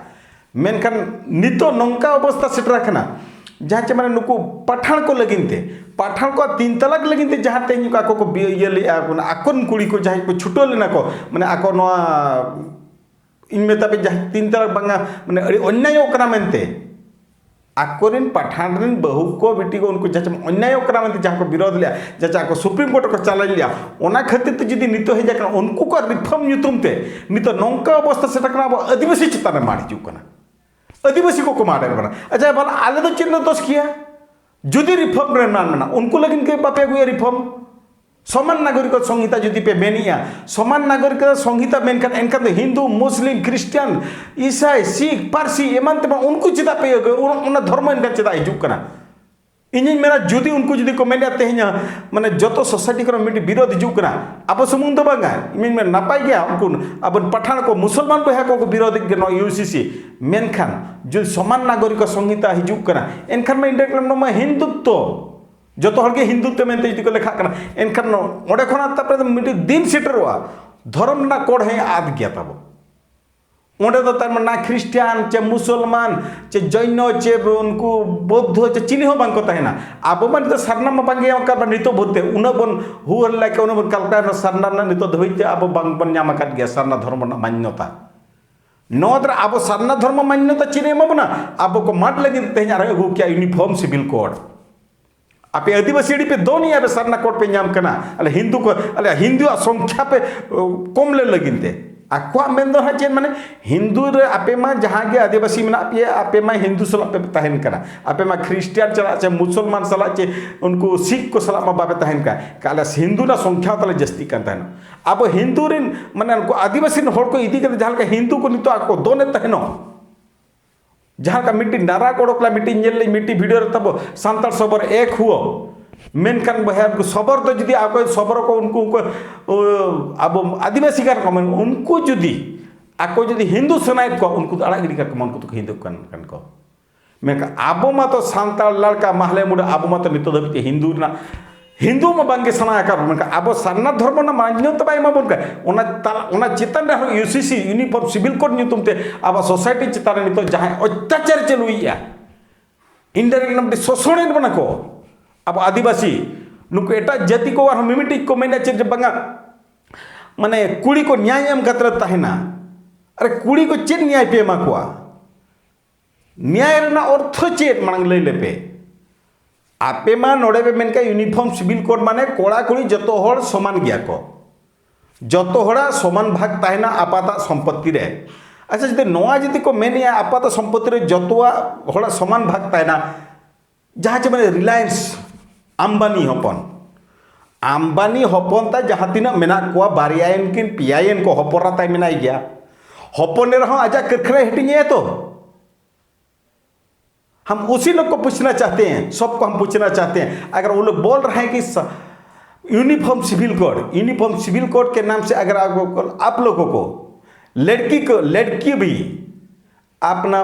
ᱢᱮᱱᱠᱷᱟᱱ ᱱᱤᱛᱚᱜ ᱱᱚᱝᱠᱟ ᱚᱵᱚᱥᱛᱟ ᱥᱮᱴᱮᱨ ᱟᱠᱟᱱᱟ, ᱡᱟᱦᱟᱸ ᱪᱮ ᱢᱟᱱᱮ ᱱᱩᱠᱩ ᱯᱟᱴᱷᱟᱲ ᱠᱚ ᱞᱟᱹᱜᱤᱫ ᱛᱮ, ᱯᱟᱴᱷᱟᱲ ᱠᱚᱣᱟᱜ ᱛᱤᱱ ᱛᱟᱞᱟᱠ ᱞᱟᱹᱜᱤᱫ ᱛᱮ ᱡᱟᱦᱟᱸ ᱛᱮᱦᱮᱧ ᱟᱠᱚ ᱠᱚ ᱵᱤ-, ᱤᱭᱟᱹ ᱞᱮᱜᱼᱟ, ᱚᱱᱟ ᱟᱠᱚᱨᱮᱱ ᱠᱩᱲᱤ ᱠᱚ ᱡᱟᱦᱟᱸᱭ ᱠᱚ ᱪᱷᱩᱴᱟᱹᱣ ᱞᱮᱱᱟ ᱠᱚ, ᱢᱟᱱᱮ ᱟᱠᱚ ᱱᱚᱣᱟ, ᱤᱧ ᱢᱮᱛᱟ ᱯᱮ, ᱡᱟᱦᱟᱸ ᱛᱤᱱ ᱛᱟᱞᱟᱠ ᱵᱟᱝᱟ, ᱢᱟᱱᱮ ᱟᱹᱰᱤ ᱚᱱᱱᱭᱟᱭᱚᱜ ᱠᱟᱱᱟ ᱢᱮᱱᱛᱮ, ᱟᱠᱚᱨᱮᱱ ᱯᱟᱴᱷᱟᱱ ᱨᱮᱱ ᱵᱟᱹᱦᱩ ᱠᱚ ᱵᱤᱴᱤ ᱠᱚ ᱩᱱᱠᱩ ᱡᱟᱦᱟᱸ ᱚᱱᱱᱟᱭᱚᱜ ᱠᱟᱱᱟ ᱢᱮᱱᱛᱮ ᱡᱟᱦᱟᱸ ᱠᱚ ᱵᱤᱨᱳᱫ ᱞᱮᱫᱼᱟ, ᱡᱟᱦᱟᱸ ᱟᱠᱚ ᱥᱩᱯᱨᱤᱢ ᱠᱳᱨᱴ ᱨᱮᱠᱚ ᱪᱟᱞᱮᱧᱡᱽ ᱞᱮᱫᱼᱟ, ᱚᱱᱟ ᱠᱷᱟᱹᱛᱤᱨ ᱛᱮ ᱡᱩᱫᱤ ᱱᱤᱛᱚᱜ ᱦᱮᱡ ᱟᱠᱟᱱᱟ ᱩᱱᱠᱩ ᱠᱚᱣᱟᱜ ᱨᱤᱯᱷᱚᱨᱢ ᱧᱩᱛᱩᱢ ᱛᱮ ᱱᱤᱛᱚᱜ ᱱᱚᱝᱠᱟ ᱚᱵᱚᱥᱛᱟ ᱥᱮᱴᱮᱨ ᱠᱟᱱᱟ, ᱟᱵᱚ ᱟᱹᱫᱤᱵᱟᱹᱥᱤ ᱪᱮᱛᱟᱱ ᱨᱮ ᱢᱟᱨ ᱦᱤᱡᱩᱜ ᱠᱟᱱᱟ, ᱟᱹᱫᱤᱵᱟᱹᱥᱤ ᱠᱚᱠᱚ ᱢᱟᱨ ᱮᱫ ᱵᱚᱱᱟ᱾ ᱟᱪᱪᱷᱟ, ᱵᱷᱟᱞᱟ ᱟᱞᱮ ᱫᱚ ᱪᱮᱫ ᱞᱮ ᱫᱳᱥ ᱠᱮᱭᱟ? ᱡᱩᱫᱤ ᱨᱤᱯᱷᱚᱨᱢ ᱨᱮ ᱢᱟᱱ ᱢᱮᱱᱟᱜᱼᱟ, ᱩᱱᱠᱩ ᱞᱟᱹᱜᱤᱫ ᱜᱮ ᱵᱟᱯᱮ ᱟᱹᱜᱩᱭᱟ ᱨᱤᱯᱷᱚᱨᱢ? ᱥᱚᱢᱟᱱ ᱱᱟᱜᱚᱨᱤᱠ ᱥᱚᱝᱦᱤᱛᱟ ᱡᱩᱫᱤ ᱯᱮ ᱢᱮᱱᱮᱜᱼᱟ, ᱥᱚᱢᱟᱱ ᱱᱟᱜᱚᱨᱤᱠ ᱥᱚᱝᱦᱤᱛᱟ ᱢᱮᱱᱠᱷᱟᱱ ᱮᱱᱠᱷᱟᱱ ᱫᱚ ᱦᱤᱱᱫᱩ, ᱢᱩᱥᱞᱤᱢ, ᱠᱷᱨᱤᱥᱴᱟᱱ, ᱤᱥᱟᱭ, ᱥᱤᱠᱷ, ᱯᱟᱹᱨᱥᱤ ᱮᱢᱟᱱ ᱛᱮᱢᱟᱱ ᱩᱱᱠᱩ ᱪᱮᱫᱟᱜ ᱯᱮ ᱤᱭᱟᱹ ᱚᱱᱟ, ᱚᱱᱟ ᱫᱷᱚᱨᱢᱚ ᱮᱱᱠᱷᱟᱱ ᱪᱮᱫᱟᱜ ᱦᱤᱡᱩᱜ ᱠᱟᱱᱟ? ᱤᱧᱤᱧ ᱢᱮᱱᱟ ᱡᱩᱫᱤ ᱩᱱᱠᱩ ᱡᱩᱫᱤ ᱠᱚ ᱢᱮᱱᱮᱫᱼᱟ ᱛᱮᱦᱮᱧ ᱢᱟᱱᱮ ᱡᱚᱛᱚ ᱥᱳᱥᱟᱭᱴᱤ ᱠᱚᱨᱮ ᱢᱤᱫᱴᱤᱡ ᱵᱤᱨᱳᱫᱷ ᱦᱤᱡᱩᱜ ᱠᱟᱱᱟ, ᱟᱵᱚ ᱥᱩᱢᱩᱝ ᱫᱚ ᱵᱟᱝᱟ, ᱤᱧᱤᱧ ᱢᱮᱱᱟ ᱱᱟᱯᱟᱭ ᱜᱮᱭᱟ ᱩᱱᱠᱩ ᱟᱵᱚ ᱯᱟᱴᱷᱟᱱ ᱠᱚ ᱢᱩᱥᱚᱞᱢᱟᱱ ᱵᱚᱭᱦᱟ ᱠᱚ ᱵᱤᱨᱳᱫᱷ ᱜᱮ ᱱᱚᱣᱟ ᱤᱭᱩ ᱥᱤ ᱥᱤ, ᱢᱮᱱᱠᱷᱟᱱ ᱡᱩᱫᱤ ᱥᱚᱢᱟᱱ ᱱᱟᱜᱚᱨᱤᱠ ᱥᱚᱝᱦᱤᱛᱟ ᱦᱤᱡᱩᱜ ᱠᱟᱱᱟ ᱮᱱᱠᱷᱟᱱ ᱢᱟ ᱤᱱᱰᱤᱭᱟ ᱱᱚᱣᱟ ᱢᱟ ᱦᱤᱱᱫᱩᱛᱛᱚ ᱡᱚᱛᱚ ᱦᱚᱲ ᱜᱮ ᱦᱤᱱᱫᱩ ᱛᱮ ᱢᱮᱱᱛᱮ ᱡᱩᱫᱤ ᱠᱚ ᱞᱮᱠᱷᱟᱜ ᱠᱟᱱᱟ, ᱮᱱᱠᱷᱟᱱ ᱚᱸᱰᱮ ᱠᱷᱚᱱᱟᱜ ᱛᱟᱨᱯᱚᱨᱮ ᱫᱚ ᱢᱤᱫᱴᱤᱡ ᱫᱤᱱ ᱥᱮᱴᱮᱨᱚᱜᱼᱟ, ᱫᱷᱚᱨᱚᱢ ᱨᱮᱱᱟᱜ ᱠᱳᱰ ᱦᱚᱸᱭ ᱟᱫ ᱜᱮᱭᱟ ᱛᱟᱵᱚ᱾ ᱚᱸᱰᱮ ᱫᱚ ᱛᱟᱨ ᱢᱟᱱᱮ ᱠᱷᱨᱤᱥᱴᱟᱱ ᱪᱮ ᱢᱩᱥᱚᱞᱢᱟᱱ ᱪᱮ ᱡᱚᱭᱱᱚ ᱪᱮ ᱩᱱᱠᱩ ᱵᱳᱫᱽᱫᱷᱚ ᱪᱮ ᱪᱤᱞᱤ ᱦᱚᱸ ᱵᱟᱝ ᱠᱚ ᱛᱟᱦᱮᱱᱟ᱾ ᱟᱵᱚ ᱢᱟ ᱱᱤᱛᱚᱜ ᱥᱟᱨᱱᱟ ᱢᱟ ᱵᱟᱝ ᱜᱮ ᱚᱱᱠᱟ ᱱᱤᱛᱚᱜ ᱵᱷᱳᱨ ᱛᱮ ᱩᱱᱟᱹᱜ ᱵᱚᱱ ᱦᱩᱣᱟᱹᱨ ᱞᱮᱠᱟ ᱩᱱᱟᱹᱜ ᱵᱚᱱ ᱠᱟᱞᱠᱟᱭ ᱨᱮᱦᱚᱸ ᱥᱟᱨᱱᱟ ᱨᱮᱱᱟᱜ ᱱᱤᱛᱚᱜ ᱫᱷᱟᱹᱵᱤᱡ ᱛᱮ ᱟᱵᱚ ᱵᱟᱝ ᱵᱚᱱ ᱧᱟᱢ ᱟᱠᱟᱫ ᱜᱮᱭᱟ ᱥᱟᱨᱱᱟ ᱫᱷᱚᱨᱢᱚ ᱨᱮᱱᱟᱜ ᱢᱟᱱᱱᱚᱛᱟ᱾ ᱱᱚᱣᱟ ᱫᱚ ᱟᱵᱚ ᱥᱟᱨᱱᱟ ᱫᱷᱚᱨᱢᱚ ᱢᱟᱱᱱᱚᱛᱟ ᱪᱮᱫ ᱮ ᱮᱢᱟ ᱵᱚᱱᱟ? ᱟᱵᱚ ᱠᱚ ᱢᱟᱴ ᱞᱟᱹᱜᱤᱫ ᱛᱮᱦᱮᱧ ᱟᱨᱦᱚᱸ ᱟᱹᱜᱩ ᱠᱮᱭᱟ ᱤᱭᱩᱱᱤᱯᱷᱚᱨᱢ ᱥᱤᱵᱤᱞ ᱠᱳᱰ᱾ ᱟᱯᱮ ᱟᱹᱫᱤᱵᱟᱹᱥᱤ ᱟᱹᱰᱤ ᱯᱮ ᱫᱚᱱᱮᱜᱼᱟ, ᱟᱯᱮ ᱥᱟᱨᱱᱟ ᱠᱳᱰ ᱯᱮ ᱧᱟᱢ ᱠᱟᱱᱟ, ᱟᱞᱮ ᱦᱤᱱᱫᱩ ᱠᱚ, ᱟᱞᱮ ᱦᱤᱱᱫᱩᱣᱟᱜ ᱥᱚᱝᱠᱷᱟ ᱯᱮ ᱚ, ᱠᱚᱢ ᱞᱮ ᱞᱟᱹᱜᱤᱫ ᱛᱮ᱾ ᱟᱠᱚᱣᱟᱜ ᱢᱮᱱ ᱫᱚ ᱦᱟᱸᱜ ᱪᱮᱫ ᱢᱟᱱᱮ ᱦᱤᱱᱫᱩ ᱨᱮ ᱟᱯᱮ ᱢᱟ ᱡᱟᱦᱟᱸ ᱜᱮ ᱟᱹᱫᱤᱵᱟᱹᱥᱤ ᱢᱮᱱᱟᱜ ᱯᱮᱭᱟ ᱟᱯᱮ ᱢᱟ ᱦᱤᱱᱫᱩ ᱥᱟᱞᱟᱜ ᱯᱮ ᱛᱟᱦᱮᱱ ᱠᱟᱱᱟ, ᱟᱯᱮ ᱢᱟ ᱠᱷᱨᱤᱥᱴᱤᱭᱟᱱ ᱥᱟᱞᱟᱜ ᱪᱮ ᱢᱩᱥᱚᱞᱢᱟᱱ ᱥᱟᱞᱟᱜ ᱪᱮ ᱩᱱᱠᱩ ᱥᱤᱠᱷ ᱠᱚ ᱥᱟᱞᱟᱜ ᱢᱟ ᱵᱟᱯᱮ ᱛᱟᱦᱮᱱ ᱠᱟᱱ᱾ ᱟᱞᱮ ᱦᱤᱱᱫᱩ ᱨᱮᱱᱟᱜ ᱥᱚᱝᱠᱷᱟ ᱛᱟᱞᱮ ᱡᱟᱹᱥᱛᱤᱜ ᱠᱟᱱ ᱛᱟᱦᱮᱱᱟ᱾ ᱟᱵᱚ ᱦᱤᱱᱫᱩ ᱨᱮᱱ ᱢᱟᱱᱮ ᱩᱱᱠᱩ ᱟᱹᱫᱤᱵᱟᱹᱥᱤ ᱨᱮᱱ ᱦᱚᱲ ᱠᱚ ᱤᱫᱤ ᱠᱟᱛᱮ ᱡᱟᱦᱟᱸ ᱞᱮᱠᱟ ᱦᱤᱱᱫᱩ ᱠᱚ ᱱᱤᱛᱚᱜ ᱟᱠᱚ ᱫᱚᱱᱮᱫ ᱛᱟᱦᱮᱱᱚᱜ, ᱡᱟᱦᱟᱸ ᱞᱮᱠᱟ ᱢᱤᱫᱴᱤᱡ ᱱᱟᱨᱟ ᱠᱚ ᱚᱰᱚᱠ ᱞᱮᱫᱟ, ᱢᱤᱫᱴᱤᱡ ᱧᱮᱞ ᱞᱮᱫ ᱢᱤᱫᱴᱤᱡ ᱵᱷᱤᱰᱤᱭᱳ ᱨᱮ ᱛᱟᱵᱚ ᱥᱟᱱᱛᱟᱲ ᱥᱚᱵᱚᱨ ᱮᱠ ᱦᱩᱣᱟ᱾ ᱢᱮᱱᱠᱷᱟᱱ ᱵᱚᱭᱦᱟ ᱩᱱᱠᱩ ᱥᱚᱵᱚᱨ ᱫᱚ ᱡᱩᱫᱤ ᱟᱠᱚ ᱥᱚᱵᱚᱨ ᱠᱚ ᱩᱱᱠᱩ ᱩᱱᱠᱩ ᱚ, ᱟᱵᱚ ᱟᱹᱫᱤᱵᱟᱹᱥᱤ ᱠᱟᱱ ᱠᱚ ᱢᱮᱱ ᱩᱱᱠᱩ ᱡᱩᱫᱤ ᱟᱠᱚ ᱡᱩᱫᱤ ᱦᱤᱱᱫᱩ ᱥᱟᱱᱟᱭᱮᱫ ᱠᱚᱣᱟ ᱩᱱᱠᱩ ᱫᱚ ᱟᱲᱟᱜ ᱜᱤᱰᱤ ᱠᱟᱠᱚ ᱢᱟ, ᱩᱱᱠᱩ ᱫᱚᱠᱚ ᱦᱤᱱᱫᱩ ᱠᱟᱱ ᱠᱟᱱ ᱠᱚ᱾ ᱢᱮᱱᱠᱷᱟᱱ ᱟᱵᱚ ᱢᱟᱛᱚ ᱥᱟᱱᱛᱟᱲ ᱞᱟᱲᱠᱟ ᱢᱟᱦᱞᱮ ᱢᱩᱰᱟᱹ ᱟᱵᱚ ᱢᱟᱛᱚ ᱱᱤᱛᱚᱜ ᱫᱷᱟᱹᱵᱤᱡ ᱛᱮ ᱦᱤᱱᱫᱩ ᱨᱮᱱᱟᱜ ᱦᱤᱱᱫᱩ ᱢᱟ ᱵᱟᱝᱜᱮ ᱥᱟᱱᱟ ᱟᱠᱟᱫ ᱵᱚᱱ, ᱢᱮᱱᱠᱷᱟᱱ ᱟᱵᱚ ᱥᱟᱨᱱᱟ ᱫᱷᱚᱨᱢᱚ ᱨᱮᱱᱟᱜ ᱢᱟᱱᱭᱚᱛᱟ ᱵᱟᱭ ᱮᱢᱟ ᱵᱚᱱ ᱠᱟᱱᱟ᱾ ᱚᱱᱟ ᱛᱟᱞ-, ᱚᱱᱟ ᱪᱮᱛᱟᱱ ᱨᱮ ᱟᱨᱦᱚᱸ ᱤᱭᱩ ᱥᱤ ᱥᱤ ᱤᱭᱩᱱᱤᱯᱷᱚᱨᱢ ᱥᱤᱵᱤᱞ ᱠᱳᱰ ᱧᱩᱛᱩᱢ ᱛᱮ ᱟᱵᱚ ᱥᱳᱥᱟᱭᱴᱤ ᱪᱮᱛᱟᱱ ᱨᱮ ᱱᱤᱛᱚᱜ ᱡᱟᱦᱟᱸᱭ ᱚᱛᱛᱟᱪᱟᱨ ᱪᱟᱹᱞᱩᱭᱮᱫᱼᱟ, ᱤᱱᱰᱟᱭᱨᱮᱠᱴ ᱢᱤᱫᱴᱤᱡ ᱥᱳᱥᱚᱱᱮᱫ ᱵᱚᱱᱟ ᱠᱚ ᱟᱵᱚ ᱟᱹᱫᱤᱵᱟᱹᱥᱤ᱾ ᱱᱩᱠᱩ ᱮᱴᱟᱜ ᱡᱟᱹᱛᱤ ᱠᱚ ᱟᱨᱦᱚᱸ ᱢᱤᱢᱤᱫᱴᱤᱡ ᱠᱚ ᱢᱮᱱᱟ ᱪᱮᱫ ᱡᱮ ᱵᱟᱝᱟ ᱢᱟᱱᱮ ᱠᱩᱲᱤ ᱠᱚ ᱱᱮᱭᱟᱭ ᱮᱢ ᱠᱟᱛᱮ ᱨᱮ ᱛᱟᱦᱮᱱᱟ᱾ ᱟᱨᱮ ᱠᱩᱲᱤ ᱠᱚ ᱪᱮᱫ ᱱᱮᱭᱟᱭ ᱯᱮ ᱮᱢᱟ ᱠᱚᱣᱟ? ᱱᱮᱭᱟᱭ ᱨᱮᱱᱟᱜ ᱚᱨᱛᱷᱚ ᱪᱮᱫ ᱢᱟᱲᱟᱝ ᱞᱟᱹᱭ ᱞᱮᱯᱮ? ᱟᱯᱮ ᱢᱟ ᱱᱚᱰᱮ ᱯᱮ ᱢᱮᱱ ᱠᱟᱜ ᱤᱭᱩᱱᱤᱯᱷᱚᱨᱢ ᱥᱤᱵᱤᱞ ᱠᱳᱰ ᱢᱟᱱᱮ ᱠᱚᱲᱟ ᱠᱩᱲᱤ ᱡᱚᱛᱚ ᱦᱚᱲ ᱥᱚᱢᱟᱱ ᱜᱮᱭᱟ ᱠᱚ, ᱡᱚᱛᱚ ᱦᱚᱲᱟᱜ ᱥᱚᱢᱟᱱ ᱵᱷᱟᱜᱽ ᱛᱟᱦᱮᱱᱟ ᱟᱯᱟᱛᱟᱜ ᱥᱚᱢᱯᱚᱛᱤ ᱨᱮ᱾ ᱟᱪᱪᱷᱟ, ᱡᱩᱫᱤ ᱱᱚᱣᱟ ᱡᱩᱫᱤ ᱠᱚ ᱢᱮᱱᱮᱜᱼᱟ ᱟᱯᱟᱛᱟᱜ ᱥᱚᱢᱯᱚᱛᱤ ᱨᱮ ᱡᱚᱛᱚᱣᱟᱜ ᱦᱚᱲᱟᱜ ᱥᱚᱢᱟᱱ ᱵᱷᱟᱜᱽ ᱛᱟᱦᱮᱱᱟ, ᱡᱟᱦᱟᱸ ᱪᱮ ᱢᱟᱱᱮ ᱨᱤᱞᱟᱭᱮᱱᱥ ᱟᱢᱵᱟᱱᱤ ᱦᱚᱯᱚᱱ, ᱟᱢᱵᱟᱱᱤ ᱦᱚᱯᱚᱱ ᱛᱟᱭ ᱡᱟᱦᱟᱸ ᱛᱤᱱᱟᱹᱜ ᱢᱮᱱᱟᱜ ᱠᱚᱣᱟ, ᱵᱟᱨᱭᱟᱭᱮᱱ ᱠᱤᱱ ᱯᱮᱭᱟᱭᱮᱱ ᱠᱚ, ᱦᱚᱯᱚᱱ ᱮᱨᱟ ᱛᱟᱭ ᱢᱮᱱᱟᱭ ᱜᱮᱭᱟ, ᱦᱚᱯᱚᱱ ᱮᱨᱟ ᱦᱚᱸ ᱟᱡᱟᱜ ᱠᱟᱹᱨᱠᱷᱟᱱᱟᱭ ᱦᱟᱹᱴᱤᱧᱮᱭᱟ ᱛᱚ᱾ हम उसी लोग को पूछना चाहते हैं, सबको हम पूछना चाहते हैं, अगर वो लोग बोल रहे हैं कि uniform civil code, uniform civil code के नाम से अगर आप, आप लोगों को, लड़की को, लड़की भी अपना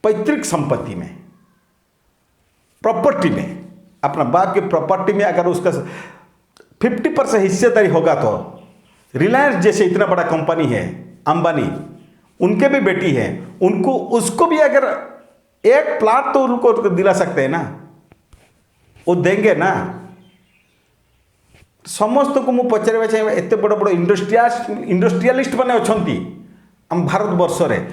पैतृक संपत्ति में, प्रॉपर्टी में, अपना बाप की प्रॉपर्टी में अगर उसका फिफ्टी परसेंट हिस्सेदारी होगा तो रिलायंस जैसे इतना बड़ा कंपनी है, अंबानी, उनके भी बेटी है, उनको, उसको भी अगर एक प्लाट तो उनको दिला सकते हैं ना, वो देंगे ना। ସମସ୍ତଙ୍କୁ ମୁଁ ପଚାରିବା ଚାହିଁବି, ଏତେ ବଡ଼ ବଡ଼ ଇଣ୍ଡଷ୍ଟ୍ରିଆ ଇଣ୍ଡଷ୍ଟ୍ରିଆଲିଷ୍ଟ ମାନେ ଅଛନ୍ତି ଆମ ଭାରତବର୍ଷରେ,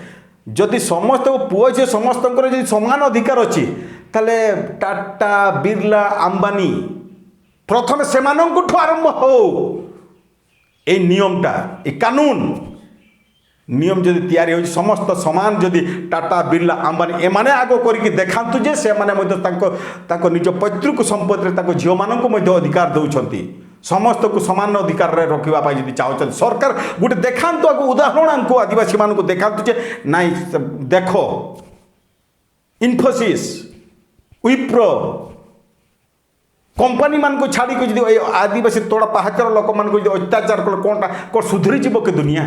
ଯଦି ସମସ୍ତଙ୍କ ପୁଅ ଝିଅ ସମସ୍ତଙ୍କର ଯଦି ସମାନ ଅଧିକାର ଅଛି, ତାହେଲେ ଟାଟା, ବିର୍ଲା, ଆମ୍ବାନୀ, ପ୍ରଥମେ ସେମାନଙ୍କଠୁ ଆରମ୍ଭ ହଉ। ଏଇ ନିୟମଟା, ଏଇ କାନୁନ ନିୟମ ଯଦି ତିଆରି ହେଉଛି, ସମସ୍ତ ସମାନ, ଯଦି ଟାଟା, ବିର୍ଲା, ଆମ୍ବାନୀ ଏମାନେ ଆଗ କରିକି ଦେଖାନ୍ତୁ ଯେ ସେମାନେ ମଧ୍ୟ ତାଙ୍କ, ତାଙ୍କ ନିଜ ପୈତୃକ ସମ୍ପତ୍ତିରେ ତାଙ୍କ ଝିଅମାନଙ୍କୁ ମଧ୍ୟ ଅଧିକାର ଦେଉଛନ୍ତି, ସମସ୍ତଙ୍କୁ ସମାନ ଅଧିକାରରେ ରଖିବା ପାଇଁ ଯଦି ଚାହୁଁଛନ୍ତି। ସରକାର ଗୋଟେ ଦେଖାନ୍ତୁ, ଆଗ ଉଦାହରଣ ଆମକୁ, ଆଦିବାସୀମାନଙ୍କୁ ଦେଖାନ୍ତୁ ଯେ ନାଇଁ, ଦେଖ, ଇନଫୋସିସ୍, ୱିପ୍ରୋ, କମ୍ପାନୀମାନଙ୍କୁ ଛାଡ଼ିକି ଯଦି ଏଇ ଆଦିବାସୀ ତଳ ପାହାଚର ଲୋକମାନଙ୍କୁ ଯଦି ଅତ୍ୟାଚାର କଲେ, କ'ଣ ସୁଧୁରିଯିବ କି ଦୁନିଆ?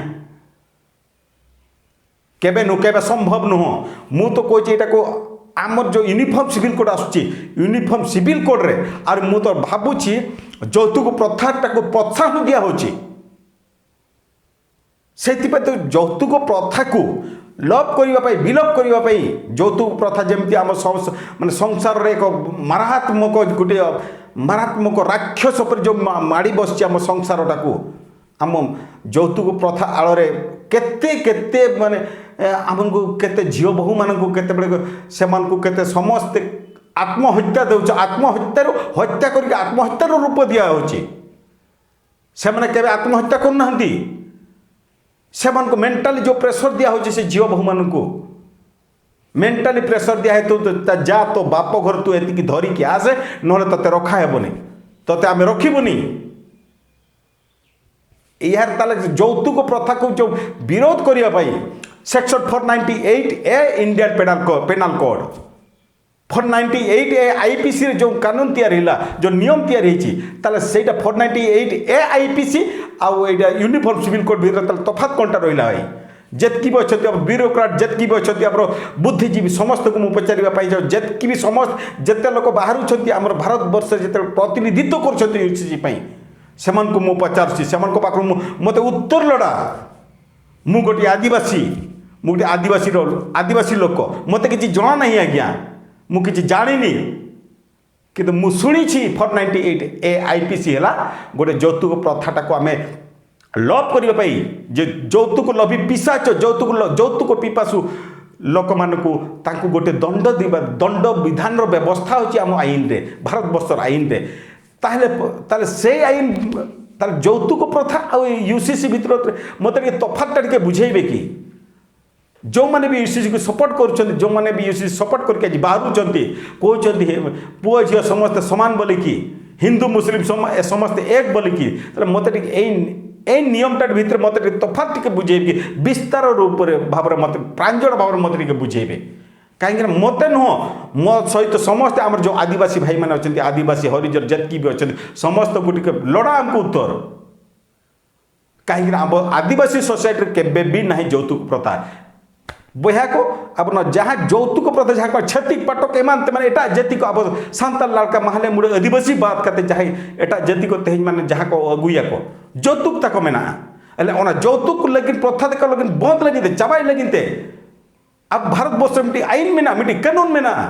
କେବେ ନୁହଁ, କେବେ ସମ୍ଭବ ନୁହଁ। ମୁଁ ତ କହୁଛି ଏଇଟାକୁ, ଆମର ଯେଉଁ ୟୁନିଫର୍ମ ସିଭିଲ କୋଡ୍ ଆସୁଛି, ୟୁନିଫର୍ମ ସିଭିଲ କୋଡ୍ରେ, ଆରେ ମୁଁ ତ ଭାବୁଛି ଯୌତୁକ ପ୍ରଥାଟାକୁ ପ୍ରୋତ୍ସାହନ ଦିଆହେଉଛି। ସେଥିପାଇଁ ତ ଯୌତୁକ ପ୍ରଥାକୁ ଲୋପ କରିବା ପାଇଁ, ବିଲୋପ କରିବା ପାଇଁ, ଯୌତୁକ ପ୍ରଥା ଯେମିତି ଆମ ସଂସ- ମାନେ ସଂସାରରେ ଏକ ମାରାତ୍ମକ ଗୋଟିଏ ମାରାତ୍ମକ ରାକ୍ଷସ ପରି ଯେଉଁ ମା- ମାଡ଼ି ବସିଛି ଆମ ସଂସାରଟାକୁ, ଆମ ଯୌତୁକ ପ୍ରଥା ଆଳରେ କେତେ କେତେ ମାନେ ଏ, ଆମକୁ କେତେ ଝିଅ ବୋହୂମାନଙ୍କୁ କେତେବେଳେ ସେମାନଙ୍କୁ କେତେ ସମସ୍ତେ ଆତ୍ମହତ୍ୟା ଦେଉଛ, ଆତ୍ମହତ୍ୟାରୁ ହତ୍ୟା କରିକି ଆତ୍ମହତ୍ୟାର ରୂପ ଦିଆହେଉଛି। ସେମାନେ କେବେ ଆତ୍ମହତ୍ୟା କରୁନାହାନ୍ତି। ସେମାନଙ୍କୁ ମେଣ୍ଟାଲି ଯେଉଁ ପ୍ରେସର ଦିଆହେଉଛି ସେ ଝିଅ ବୋହୂମାନଙ୍କୁ, ମେଣ୍ଟାଲି ପ୍ରେସର ଦିଆହେଇଥିବ, "ତୁ ତା ଯା, ତୋ ବାପ ଘର ତୁ ଏତିକି ଧରିକି ଆସେ, ନହେଲେ ତୋତେ ରଖା ହେବନି, ତୋତେ ଆମେ ରଖିବୁନି।" ଏହାର ତାହେଲେ ଯୌତୁକ ପ୍ରଥାକୁ ଯେଉଁ ବିରୋଧ କରିବା ପାଇଁ section four ninety eight A Indian penal କୋ penal code, four ninety eight A ଆଇପିସିରେ ଯେଉଁ କାନୁନ ତିଆରି ହେଲା, ଯେଉଁ ନିୟମ ତିଆରି ହେଇଛି, ତାହେଲେ ସେଇଟା ଫୋର୍ ନାଇଣ୍ଟି ଏଇଟ୍ ଏ ଆଇପିସି ଆଉ ଏଇଟା ୟୁନିଫର୍ମ ସିଭିଲ କୋଡ୍ ଭିତରେ ତାହେଲେ ତଫାତ କଣଟା ରହିଲା ଭାଇ? ଯେତିକି ବି ଅଛନ୍ତି ଆମର ବ୍ୟୁରୋକ୍ରାଟ, ଯେତିକି ବି ଅଛନ୍ତି ଆମର ବୁଦ୍ଧିଜୀବୀ, ସମସ୍ତଙ୍କୁ ମୁଁ ପଚାରିବା ପାଇଁ ଯାଉ, ଯେତିକି ବି ସମସ୍ତ ଯେତେ ଲୋକ ବାହାରୁଛନ୍ତି ଆମର ଭାରତବର୍ଷରେ ଯେତେବେଳେ ପ୍ରତିନିଧିତ୍ୱ କରୁଛନ୍ତି ୟୁସିସି ପାଇଁ, ସେମାନଙ୍କୁ ମୁଁ ପଚାରୁଛି, ସେମାନଙ୍କ ପାଖରୁ ମୁଁ ମୋତେ ଉତ୍ତର ଲୋଡ଼ା। ମୁଁ ଗୋଟିଏ ଆଦିବାସୀ, ମୁଁ ଗୋଟିଏ ଆଦିବାସୀର ଆଦିବାସୀ ଲୋକ, ମୋତେ କିଛି ଜଣା ନାହିଁ ଆଜ୍ଞା, ମୁଁ କିଛି ଜାଣିନି। କିନ୍ତୁ ମୁଁ ଶୁଣିଛି ଫୋର୍ ନାଇଣ୍ଟି ଏଇଟ୍ ଏ ଆଇପିସି ହେଲା ଗୋଟେ ଯୌତୁକ ପ୍ରଥାଟାକୁ ଆମେ ଲୋପ କରିବା ପାଇଁ, ଯେ ଯୌତୁକ ଲୋଭୀ ପିଶାଚ, ଯୌତୁକ ଲ- ଯୌତୁକ ପିପାସୁ ଲୋକମାନଙ୍କୁ ତାଙ୍କୁ ଗୋଟେ ଦଣ୍ଡ ଦେବା, ଦଣ୍ଡ ବିଧାନର ବ୍ୟବସ୍ଥା ହେଉଛି ଆମ ଆଇନରେ, ଭାରତବର୍ଷର ଆଇନରେ। ତାହେଲେ ପ- ତାହେଲେ ସେଇ ଆଇନ, ତାହେଲେ ଯୌତୁକ ପ୍ରଥା ଆଉ ୟୁସିସି ଭିତରେ ମୋତେ ଟିକେ ତଫାତଟା ଟିକେ ବୁଝେଇବେ କି? ଯେଉଁମାନେ ବି ୟୁସିସିକୁ ସପୋର୍ଟ କରୁଛନ୍ତି, ଯେଉଁମାନେ ବି ୟୁସିସି ସପୋର୍ଟ କରିକି ଆଜି ବାହାରୁଛନ୍ତି, କହୁଛନ୍ତି, "ହେ, ପୁଅ ଝିଅ ସମସ୍ତେ ସମାନ" ବୋଲିକି, "ହିନ୍ଦୁ ମୁସଲିମ ସମ- ଏ ସମସ୍ତେ ଏକ" ବୋଲିକି, ତାହେଲେ ମୋତେ ଟିକେ ଏଇ ଏଇ ନିୟମଟା ଭିତରେ ମୋତେ ଟିକେ ତଫାତ ଟିକେ ବୁଝେଇବେ କି? ବିସ୍ତାର ରୂପରେ ଭାବରେ ମୋତେ, ପ୍ରାଞ୍ଜଳ ଭାବରେ ମୋତେ ଟିକେ ବୁଝେଇବେ। କାହିଁକିନା ମୋତେ ନୁହଁ, ମୋ ସହିତ ସମସ୍ତେ ଆମର ଯେଉଁ ଆଦିବାସୀ ଭାଇମାନେ ଅଛନ୍ତି, ଆଦିବାସୀ ହରିଜନ ଯେତିକି ବି ଅଛନ୍ତି, ସମସ୍ତଙ୍କୁ ଟିକେ ଲୋଡ଼ା ଆମକୁ ଉତ୍ତର। କାହିଁକିନା ଆମ ଆଦିବାସୀ ସୋସାଇଟିରେ କେବେ ବି ନାହିଁ ଯୌତୁକ ପ୍ରଥା। ᱵᱚᱭᱦᱟ ᱠᱚ, ᱟᱵᱚ ᱱᱚᱣᱟ ᱡᱟᱦᱟᱸ ᱡᱚᱣᱛᱩᱠ ᱯᱨᱚᱛᱷᱟ, ᱡᱟᱦᱟᱸ ᱠᱚ ᱪᱷᱟᱹᱛᱤᱠ ᱯᱟᱴᱚᱠ ᱮᱢᱟᱱ ᱛᱮᱢᱟᱱ ᱮᱴᱟᱜ ᱡᱟᱹᱛᱤ ᱠᱚ ᱟᱵᱚ ᱥᱟᱱᱛᱟᱲ ᱞᱟᱲᱠᱟ ᱢᱟᱦᱞᱮ ᱢᱩᱲᱟᱹ ᱟᱹᱫᱤᱵᱟᱹᱥᱤ ᱵᱟᱫ ᱠᱟᱛᱮ ᱡᱟᱦᱟᱸᱭ ᱮᱴᱟᱜ ᱡᱟᱹᱛᱤ ᱠᱚ ᱛᱮᱦᱮᱧ ᱢᱟᱱᱮ ᱡᱟᱦᱟᱸ ᱠᱚ ᱟᱹᱜᱩᱭᱟᱠᱚ, ᱡᱚᱣᱛᱩᱠ ᱛᱟᱠᱚ ᱢᱮᱱᱟᱜᱼᱟ᱾ ᱟᱞᱮ ᱚᱱᱟ ᱡᱚᱣᱛᱩᱠ ᱞᱟᱹᱜᱤᱫ ᱯᱨᱚᱛᱷᱟ ᱛᱮᱠᱚ ᱞᱟᱹᱜᱤᱫ ᱵᱚᱸᱫ ᱞᱟᱹᱜᱤᱫ ᱛᱮ, ᱪᱟᱵᱟᱭ ᱞᱟᱹᱜᱤᱫ ᱛᱮ ᱟᱵᱚ ᱵᱷᱟᱨᱚᱛ ᱵᱚᱨᱥᱚ ᱨᱮ ᱢᱤᱫᱴᱤᱡ ᱟᱭᱤᱱ ᱢᱮᱱᱟᱜᱼᱟ, ᱢᱤᱫᱴᱤᱡ ᱠᱟᱹᱱᱩᱱ ᱢᱮᱱᱟᱜᱼᱟ᱾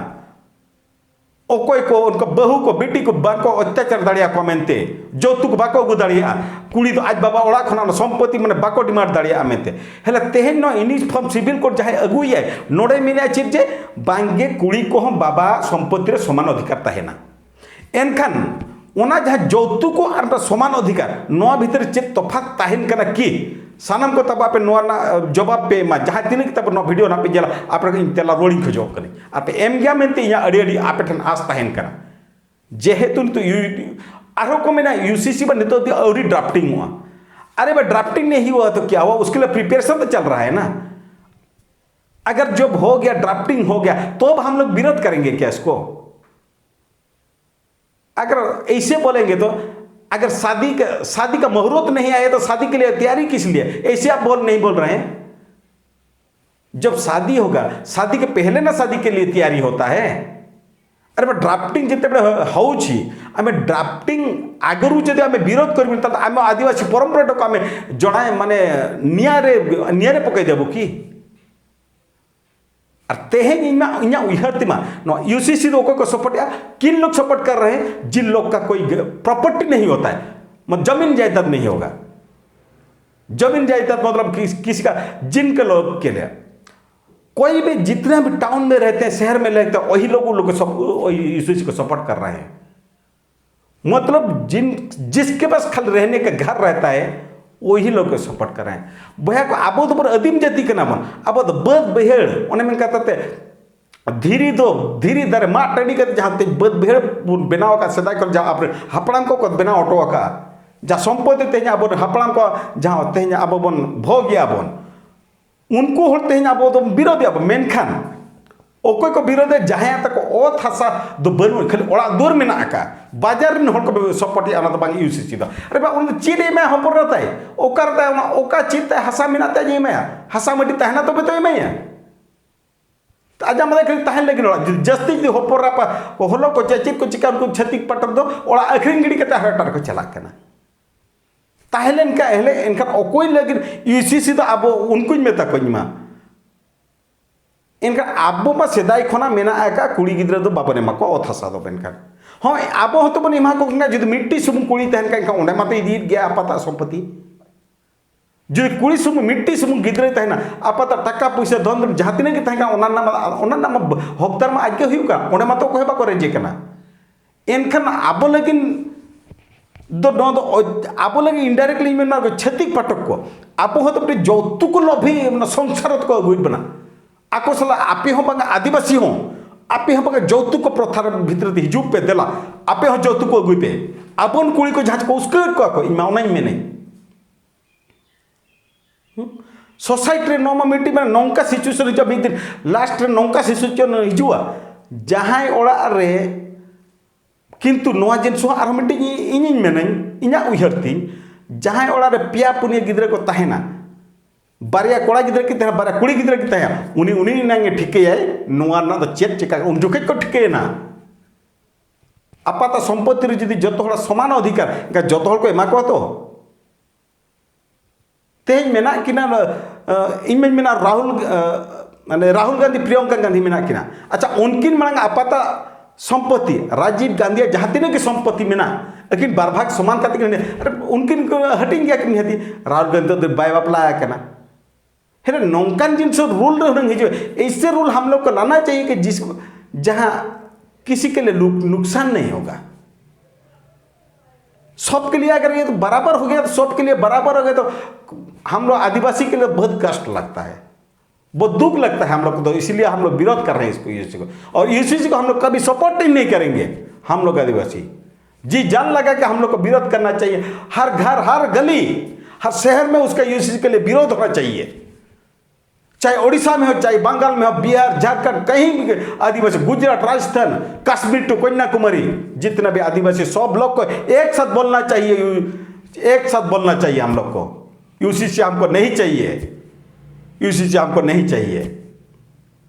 ᱚᱠᱚᱭ ᱠᱚ ᱚᱱᱠᱟ ᱵᱟᱹᱦᱩ ᱠᱚ, ᱵᱤᱴᱤ ᱠᱚ ᱵᱟᱠᱚ ᱚᱛᱛᱟᱪᱟᱨ ᱫᱟᱲᱮᱭᱟᱠᱚᱣᱟ ᱢᱮᱱᱛᱮ, ᱡᱚᱛᱩᱠ ᱵᱟᱠᱚ ᱟᱹᱜᱩ ᱫᱟᱲᱮᱭᱟᱜᱼᱟ, ᱠᱩᱲᱤ ᱫᱚ ᱟᱡ ᱵᱟᱵᱟ ᱚᱲᱟᱜ ᱠᱷᱚᱱᱟᱜ ᱚᱱᱟ ᱥᱚᱢᱯᱚᱛᱤ ᱢᱟᱱᱮ ᱵᱟᱠᱚ ᱰᱤᱢᱟᱱᱰ ᱫᱟᱲᱮᱭᱟᱜᱼᱟ ᱢᱮᱱᱛᱮ᱾ ᱦᱮᱞᱮ ᱛᱮᱦᱮᱧ ᱱᱚᱣᱟ ᱤᱭᱩᱱᱤᱯᱷᱚᱨᱢ ᱥᱤᱵᱤᱞ ᱠᱳᱰ ᱡᱟᱦᱟᱸᱭ ᱟᱹᱜᱩᱭᱟᱭ, ᱱᱚᱰᱮ ᱢᱮᱱᱟᱭ ᱪᱮᱫ ᱡᱮ ᱵᱟᱝᱜᱮ ᱠᱩᱲᱤ ᱠᱚᱦᱚᱸ ᱵᱟᱵᱟ ᱥᱚᱢᱯᱚᱛᱤ ᱨᱮ ᱥᱚᱢᱟᱱ ᱚᱫᱷᱤᱠᱟᱨ ᱛᱟᱦᱮᱱᱟ᱾ ᱮᱱᱠᱷᱟᱱ ᱚᱱᱟ ᱡᱟᱦᱟᱸ ᱡᱚᱛᱩᱠ ᱟᱨ ᱢᱤᱫᱴᱟᱝ ᱥᱚᱢᱟᱱ ᱚᱫᱷᱤᱠᱟᱨ, ᱱᱚᱣᱟ ᱵᱷᱤᱛᱨᱤ ᱪᱮᱫ ᱛᱚᱯᱷᱟᱛ ᱛᱟᱦᱮᱱ ᱠᱟᱱᱟ ᱠᱤ? ᱥᱟᱱᱟᱢ ᱠᱚ ᱛᱟᱵᱚ ᱟᱯᱮ ᱱᱚᱣᱟ ᱨᱮᱱᱟᱜ ᱡᱚᱵᱟᱵ ᱯᱮ ᱮᱢᱟ᱾ ᱡᱟᱦᱟᱸᱭ ᱛᱤᱱᱟᱹᱜ ᱜᱮ ᱛᱟᱵᱚ ᱱᱚᱣᱟ ᱵᱷᱤᱰᱤᱭᱳ ᱱᱟᱜ ᱯᱮ ᱧᱮᱞᱟ, ᱟᱯᱮ ᱴᱷᱮᱱ ᱤᱧ ᱛᱮᱞᱟ ᱨᱩᱣᱟᱹᱲᱤᱧ ᱠᱷᱚᱡᱚᱜ ᱠᱟᱹᱱᱟᱹᱧ᱾ ᱟᱨ ᱯᱮ ᱮᱢ ᱜᱮᱭᱟ ᱢᱮᱱᱛᱮ ᱤᱧᱟᱹᱜ ᱟᱹᱰᱤ ᱟᱹᱰᱤ ᱟᱯᱮ ᱴᱷᱮᱱ ᱟᱥ ᱛᱟᱦᱮᱱ ᱠᱟᱱᱟ᱾ ᱡᱮᱦᱮᱛᱩ ᱱᱤᱛᱚᱜ ᱭᱩ-, ᱟᱨᱦᱚᱸ ᱠᱚ ᱢᱮᱱᱟ ᱭᱩᱥᱤᱥᱤ ᱵᱟ ᱱᱤᱛᱚᱜ ᱫᱚ ᱟᱹᱣᱨᱤ ᱰᱨᱟᱯᱴᱤᱝ ᱚᱜᱼᱟ᱾ ᱟᱨᱮ ᱵᱟ ᱰᱨᱟᱯᱴᱤᱝ ᱱᱤᱭᱮ ᱦᱩᱭᱩᱜᱼᱟ ᱛᱚ ᱠᱤᱭᱟ ᱦᱩᱣᱟ, ᱩᱥᱠᱮ ᱞᱤᱭᱮ ᱯᱨᱤᱯᱟᱨᱮᱥᱚᱱ ᱛᱚ ᱪᱟᱞ ᱨᱟᱦᱟ ᱦᱟᱭ ᱱᱟ᱾ अगर जब हो गया, ड्राफ्टिंग हो गया, तो अब हम लोग विरोध करेंगे क्या इसको? अगर ऐसे बोलेंगे तो, अगर शादी का, शादी का मुहूर्त नहीं आया तो शादी के लिए तैयारी किस लिए? ऐसे आप बोल, नहीं बोल रहे हैं। जब शादी होगा, शादी के पहले ना शादी के लिए तैयारी होता है। अरे मैं ड्राफ्टिंग जितने बड़े हो- होउची, आमे ड्राफ्टिंग आगरू जदि आमे विरोध करबी, तब आमे आदिवासी परंपरा को आमे जड़ाए माने नियारे, नियारे पकई देबो की? ᱟᱨ ᱛᱮᱦᱮᱧ ᱤᱧ ᱢᱟ, ᱤᱧᱟᱹᱜ ᱩᱭᱦᱟᱹᱨ ᱛᱮᱢᱟ, ᱱᱚᱣᱟ ᱭᱩᱥᱤᱥᱤ ᱫᱚ ᱚᱠᱚᱭ ᱠᱚ ᱥᱟᱯᱳᱨᱴᱮᱜᱼᱟ? ᱠᱤᱱ ᱞᱳᱜ ᱥᱟᱯᱳᱨᱴ ᱠᱟᱨ ᱨᱟᱦᱮ ᱦᱮᱸ ᱡᱤᱱ ᱞᱳᱜ ᱠᱟ ᱠᱳᱭ ᱯᱨᱚᱯᱟᱨᱴᱤ ᱱᱟᱦᱤ ᱦᱳᱛᱟ ᱦᱮ, ᱢᱟ ᱡᱟᱢᱤᱱ ᱡᱟᱭᱫᱟᱫ ᱱᱟᱦᱤ ᱦᱳᱜᱟ। जमीन जायदाद मतलब किस, किसी का, जिनके लोग के लिए, कोई भी जितने भी टाउन में रहते हैं, शहर में रहते हैं, वही लोग उन लोग को सब वही यूसीसी को सपोर्ट कर रहे हैं। मतलब जिन, जिसके पास खाली रहने का घर रहता है, वही लोग को सपोर्ट कर रहे हैं। भैया को, ᱟᱵᱚ ᱫᱚᱵᱚᱱ ᱟᱹᱫᱤᱢ ᱡᱟᱹᱛᱤ ᱠᱟᱱᱟ ᱵᱚᱱ, ᱟᱵᱚ ᱫᱚ ᱵᱟᱹᱫᱽ ᱵᱟᱹᱭᱦᱟᱹᱲ, ᱚᱱᱮ ᱢᱮᱱ ᱠᱟᱛᱷᱟ ᱛᱮ ᱫᱷᱤᱨᱤ ᱫᱚ, ᱫᱷᱤᱨᱤ ᱫᱟᱨᱮ ᱢᱟᱜ ᱴᱟᱺᱰᱤ ᱠᱟᱛᱮ ᱡᱟᱦᱟᱸ ᱛᱮ ᱵᱟᱹᱫᱽ ᱵᱟᱹᱭᱦᱟᱹᱲ ᱵᱚᱱ ᱵᱮᱱᱟᱣ ᱟᱠᱟᱫ, ᱥᱮᱫᱟᱭ ᱠᱷᱚᱱ ᱡᱟᱦᱟᱸ ᱟᱵᱚᱨᱮᱱ ᱦᱟᱯᱲᱟᱢ ᱠᱚᱠᱚ ᱵᱮᱱᱟᱣ ᱦᱚᱴᱚ ᱟᱠᱟᱫᱼᱟ, ᱡᱟᱦᱟᱸ ᱥᱚᱢᱯᱚᱛᱤ ᱛᱮᱦᱮᱧ ᱟᱵᱚᱨᱮᱱ ᱦᱟᱯᱲᱟᱢ ᱠᱚ ᱡᱟᱦᱟᱸ ᱛᱮᱦᱮᱧ ᱟᱵᱚ ᱵᱚᱱ ᱵᱷᱳᱜᱽ ᱮᱫᱼᱟ ᱵᱚᱱ, ᱩᱱᱠᱩ ᱦᱚᱲ ᱛᱮᱦᱮᱧ ᱟᱵᱚ ᱫᱚ ᱵᱤᱨᱳᱫᱷ ᱮᱫᱼᱟ ᱵᱚᱱ᱾ ᱢᱮᱱᱠᱷᱟᱱ ᱚᱠᱚᱭ ᱠᱚ ᱵᱤᱨᱳᱫᱷ ᱮᱫᱼᱟ? ᱡᱟᱦᱟᱸᱭᱟᱜ ᱛᱟᱠᱚ ᱚᱛ ᱦᱟᱥᱟ ᱫᱚ ᱵᱟᱹᱱᱩᱜᱼᱟ, ᱠᱷᱟᱹᱞᱤ ᱚᱲᱟᱜ ᱫᱩᱣᱟᱹᱨ ᱢᱮᱱᱟᱜ ᱟᱠᱟᱫ, ᱵᱟᱡᱟᱨ ᱨᱮᱱ ᱦᱚᱲ ᱠᱚ ᱥᱚᱯᱚᱴ ᱮᱫᱼᱟ, ᱚᱱᱟ ᱫᱚ ᱵᱟᱝ ᱤᱭᱩᱥᱤᱥᱤ ᱫᱚ᱾ ᱟᱨᱮ ᱵᱟ, ᱩᱱᱤ ᱫᱚ ᱪᱮᱫ ᱮ ᱮᱢᱟᱭᱟ ᱦᱚᱯᱚᱱ ᱮᱨᱟ ᱛᱟᱭ? ᱚᱠᱟ ᱨᱮ ᱛᱟᱭ ᱚᱱᱟ, ᱚᱠᱟ ᱪᱮᱫ ᱛᱟᱭ ᱦᱟᱥᱟ ᱢᱮᱱᱟᱜ ᱛᱟᱭ ᱡᱮ ᱮᱢᱟᱭᱟ? ᱦᱟᱥᱟ ᱢᱟᱹᱴᱤ ᱛᱟᱦᱮᱱᱟ ᱛᱚᱵᱮ ᱛᱚ ᱮᱢᱟᱭᱟ᱾ ᱟᱡᱟᱜ ᱢᱟᱱᱮ ᱠᱷᱟᱹᱞᱤ ᱛᱟᱦᱮᱱ ᱞᱟᱹᱜᱤᱫ ᱚᱲᱟᱜ, ᱡᱩᱫᱤ ᱡᱟᱹᱥᱛᱤ ᱡᱩᱫᱤ ᱦᱚᱯᱚᱱ ᱮᱨᱟ ᱯᱟ-, ᱦᱚᱞᱚ ᱠᱚ ᱪᱮᱫ, ᱪᱮᱫ ᱠᱚ ᱪᱤᱠᱟ, ᱩᱱᱠᱩ ᱪᱷᱟᱹᱛᱤᱠ ᱯᱟᱴᱚᱠ ᱫᱚ ᱚᱲᱟᱜ ᱟᱹᱠᱷᱨᱤᱧ ᱜᱤᱰᱤ ᱠᱟᱛᱮ ᱟᱨᱦᱚᱸ ᱮᱴᱟᱜ ᱨᱮᱠᱚ ᱪᱟᱞᱟᱜ ᱠᱟᱱᱟ᱾ ᱛᱟᱦᱮᱸ ᱞᱮᱱᱠᱷᱟᱱ ᱦᱮᱞᱮ, ᱮᱱᱠᱷᱟᱱ ᱚᱠᱚᱭ ᱞᱟᱹᱜᱤᱫ ᱤᱭᱩᱥᱤᱥᱤ ᱫᱚ ᱟᱵᱚ ᱩᱱᱠᱩᱧ ᱢᱮᱛᱟ ᱠᱚᱣᱟ ᱤᱧ ᱢᱟ᱾ ᱮᱱᱠᱷᱟᱱ ᱟᱵᱚ ᱢᱟ ᱥᱮᱫᱟᱭ ᱠᱷᱚᱱᱟᱜ ᱢᱮᱱᱟᱜ ᱟᱠᱟᱫ ᱠᱩᱲᱤ ᱜᱤᱫᱽᱨᱟᱹ ᱫᱚ ᱵᱟᱵᱚᱱ ᱮᱢᱟ ᱠᱚᱣᱟ ᱚᱛ ᱦᱟᱥᱟ ᱫᱚ᱾ ᱢᱮᱱᱠᱷᱟᱱ ᱦᱳᱭ, ᱟᱵᱚ ᱦᱚᱸᱛᱚ ᱵᱚᱱ ᱮᱢᱟ ᱠᱚ ᱠᱟᱱᱟ᱾ ᱡᱩᱫᱤ ᱢᱤᱫᱴᱤᱡ ᱥᱩᱢᱩᱝ ᱠᱩᱲᱤ ᱛᱟᱦᱮᱱ ᱠᱷᱟᱱ, ᱮᱱᱠᱷᱟᱱ ᱚᱸᱰᱮ ᱢᱟᱛᱚ ᱤᱫᱤᱭᱮᱫ ᱜᱮᱭᱟ ᱟᱯᱟᱛᱟᱜ ᱥᱚᱢᱯᱚᱛᱤ᱾ ᱡᱩᱫᱤ ᱠᱩᱲᱤ ᱥᱩᱢᱩᱝ, ᱢᱤᱫᱴᱤᱡ ᱥᱩᱢᱩᱝ ᱜᱤᱫᱽᱨᱟᱹᱭ ᱛᱟᱦᱮᱱᱟ, ᱟᱯᱟᱛᱟᱜ ᱴᱟᱠᱟ ᱯᱩᱭᱥᱟᱹ ᱫᱷᱚᱱ ᱫᱚᱞ ᱡᱟᱦᱟᱸ ᱛᱤᱱᱟᱹᱜ ᱜᱮ ᱛᱟᱦᱮᱸ ᱠᱟᱱᱟ, ᱚᱱᱟ ᱨᱮᱱᱟᱜ ᱢᱟ, ᱚᱱᱟ ᱨᱮᱱᱟᱜ ᱢᱟ ᱦᱚᱠᱫᱟᱨ ᱢᱟ ᱟᱡ ᱜᱮ ᱦᱩᱭᱩᱜ ᱠᱟᱱ, ᱚᱸᱰᱮ ᱢᱟᱛᱚ ᱚᱠᱚᱭ ᱦᱚᱸ ᱵᱟᱠᱚ ᱨᱮᱡᱮ ᱠᱟᱱᱟ᱾ ᱮᱱᱠᱷᱟᱱ ᱟᱵᱚ ᱞᱟᱹᱜᱤᱫ ᱫᱚ ᱱᱚᱣᱟ ᱫᱚ ᱚᱡ-, ᱟᱵᱚ ᱞᱟᱹᱜᱤᱫ indirectly ᱤᱧ ᱢᱮᱱᱟ ᱪᱷᱟᱹᱛᱤᱠ ᱯᱟᱴᱷᱚᱠ ᱠᱚ, ᱟᱵᱚ ᱦᱚᱸ ᱛᱚ ᱢᱤᱫᱴᱤᱡ ᱡᱚᱛᱩ ᱠᱚ ᱞᱚᱵᱷᱤ, ᱢᱟᱱᱮ ᱥᱚᱝᱥᱟᱨ ᱨᱮ ᱠᱚ ᱟᱹᱜᱩᱭᱮᱫ ᱵᱚᱱᱟ᱾ ᱟᱠᱚ ᱥᱟᱞᱟᱜ ᱟᱯᱮ ᱦᱚᱸ ᱵᱟᱝᱟ, ᱟᱹᱫᱤᱵᱟᱹᱥᱤ ᱦᱚᱸ ᱟᱯᱮ ᱦᱚᱸ ᱵᱟᱝᱟ, ᱡᱚᱛᱩ ᱠᱚ ᱯᱨᱚᱛᱷᱟ ᱨᱮ ᱵᱷᱤᱛᱨᱤ ᱛᱮ ᱦᱤᱡᱩᱜ ᱯᱮ, ᱫᱮᱞᱟ ᱟᱯᱮ ᱦᱚᱸ ᱡᱚᱛᱩ ᱠᱚ ᱟᱹᱜᱩᱭ ᱯᱮ᱾ ᱟᱵᱚᱱ ᱠᱩᱲᱤ ᱠᱚ ᱡᱟᱦᱟᱸ ᱠᱚ ᱩᱥᱠᱟᱹᱣᱮᱫ ᱠᱚᱣᱟ ᱠᱚ, ᱤᱧ ᱢᱟ ᱚᱱᱟᱧ ᱢᱮᱱᱟᱹᱧ᱾ ᱥᱳᱥᱟᱭᱴᱤ ᱨᱮ ᱱᱚᱣᱟ ᱢᱟ ᱢᱤᱫᱴᱤᱡ, ᱢᱟᱱᱮ, ᱱᱚᱝᱠᱟ ᱥᱤᱪᱩᱭᱮᱥᱚᱱ ᱦᱤᱡᱩᱜᱼᱟ, ᱢᱤᱫ ᱫᱤᱱ ᱞᱟᱥᱴ ᱨᱮ ᱱᱚᱝᱠᱟ ᱥᱤᱪᱩᱭᱮᱥᱚᱱ ᱦᱤᱡᱩᱜᱼᱟ, ᱡᱟᱦᱟᱸᱭ ᱚᱲᱟᱜ ᱨᱮ, ᱠᱤᱱᱛᱩ ᱱᱚᱣᱟ ᱡᱤᱱᱤᱥ ᱦᱚᱸ ᱟᱨᱦᱚᱸ ᱢᱤᱫᱴᱤᱡ ᱤᱧ-, ᱤᱧᱤᱧ ᱢᱮᱱᱟᱹᱧ, ᱤᱧᱟᱹᱜ ᱩᱭᱦᱟᱹᱨ ᱛᱤᱧ, ᱡᱟᱦᱟᱸᱭ ᱚᱲᱟᱜ ᱨᱮ ᱯᱮᱭᱟ ᱯᱩᱱᱭᱟᱹ ᱜᱤᱫᱽᱨᱟᱹ ᱠᱚ ᱛᱟᱦᱮᱱᱟ, ᱵᱟᱨᱭᱟ ᱠᱚᱲᱟ ᱜᱤᱫᱽᱨᱟᱹ ᱠᱤᱱ ᱛᱟᱦᱮᱱᱟ, ᱵᱟᱨᱭᱟ ᱠᱩᱲᱤ ᱜᱤᱫᱽᱨᱟᱹ ᱠᱤᱱ ᱛᱟᱦᱮᱱᱟ, ᱩᱱᱤ, ᱩᱱᱤ ᱮᱱᱟᱝ ᱮ ᱴᱷᱤᱠᱟᱹᱭᱟᱭ ᱱᱚᱣᱟ ᱨᱮᱱᱟᱜ ᱫᱚ ᱪᱮᱫ ᱪᱤᱠᱟᱹᱜᱼᱟ, ᱩᱱ ᱡᱚᱠᱷᱮᱡ ᱠᱚ ᱴᱷᱤᱠᱟᱹᱭᱮᱱᱟ᱾ ᱟᱯᱟᱛᱟᱜ ᱥᱚᱢᱯᱚᱛᱤ ᱨᱮ ᱡᱩᱫᱤ ᱡᱚᱛᱚ ᱦᱚᱲᱟᱜ ᱥᱚᱢᱟᱱ ᱚᱫᱷᱤᱠᱟᱨ, ᱮᱱᱠᱷᱟᱱ ᱡᱚᱛᱚ ᱦᱚᱲ ᱠᱚ ᱮᱢᱟ ᱠᱚᱣᱟ ᱛᱚ᱾ ᱛᱮᱦᱮᱧ ᱢᱮᱱᱟᱜ ᱠᱤᱱᱟ, ᱟᱸ, ᱤᱧ ᱢᱟᱧ ᱢᱮᱱᱟ ᱨᱟᱦᱩᱞ, ᱟᱸ, ᱢᱟᱱᱮ ᱨᱟᱦᱩᱞ ᱜᱟᱱᱫᱷᱤ, ᱯᱨᱤᱭᱚᱝᱠᱟ ᱜᱟᱱᱫᱷᱤ ᱢᱮᱱᱟᱜ ᱠᱤᱱᱟ᱾ ᱟᱪᱪᱷᱟ, ᱩᱱᱠᱤᱱ ᱢᱟᱲᱟᱝ ᱟᱯᱟᱛᱟᱜ ᱥᱚᱢᱯᱚᱛᱤ, ᱨᱟᱡᱤᱵᱽ ᱜᱟᱱᱫᱷᱤᱭᱟᱜ ᱡᱟᱦᱟᱸ ᱛᱤᱱᱟᱹᱜ ᱜᱮ ᱥᱚᱢᱯᱚᱛᱤ ᱢᱮᱱᱟᱜ, ᱟᱹᱠᱤᱱ ᱵᱟᱨ ᱵᱷᱟᱜᱽ ᱥᱚᱢᱟᱱ ᱠᱟᱛᱮ ᱠᱤᱱ ᱦᱟᱹᱴᱤᱧ, ᱟᱨ ᱩᱱᱠᱤᱱ ᱠᱚ ᱦᱟᱹᱴᱤᱧ ᱜᱮᱭᱟ ᱠᱤᱱ ᱱᱤᱦᱟᱹᱛᱤ᱾ ᱨᱟᱦᱩᱞ ᱜᱟᱱᱫᱷᱤ ᱫᱚ ᱵᱟᱭ ᱵᱟᱯᱞᱟ ᱟᱠᱟᱱᱟ᱾ ᱦᱮᱸ, ᱱᱚᱝᱠᱟᱱ ᱡᱤᱱᱤᱥ ᱨᱩᱞ ᱨᱮ ᱦᱩᱱᱟᱹᱝ ᱦᱤᱡᱩᱜᱼᱟ᱾ ऐसे रूल हम लोग को लाना चाहिए कि जिस, जहां किसी के लिए नुक-, नुकसान नहीं होगा। सबके लिए अगर ये तो बराबर हो गया, तो सबके लिए बराबर हो गया, तो हम लोग आदिवासी के लिए बहुत कष्ट लगता है, बहुत दुख लगता है हम लोग को। तो इसीलिए हम लोग विरोध कर रहे हैं इसको, यूसीसी को। और यूसीसी को हम लोग कभी सपोर्ट ही नहीं करेंगे, हम लोग आदिवासी। जी जान लगा कि हम लोग को विरोध करना चाहिए। हर घर, हर गली, हर शहर में उसका यूसीसी के लिए विरोध होना चाहिए। चाहे उड़ीसा में हो, चाहे बंगाल में हो, बिहार, झारखंड, कहीं भी आदिवासी, गुजरात, राजस्थान, कश्मीर to कन्याकुमारी, जितना भी आदिवासी, सब लोग को एक साथ बोलना चाहिए, एक साथ बोलना चाहिए हम लोग को। यूसीसी हमको नहीं चाहिए, यूसीसी हमको नहीं चाहिए।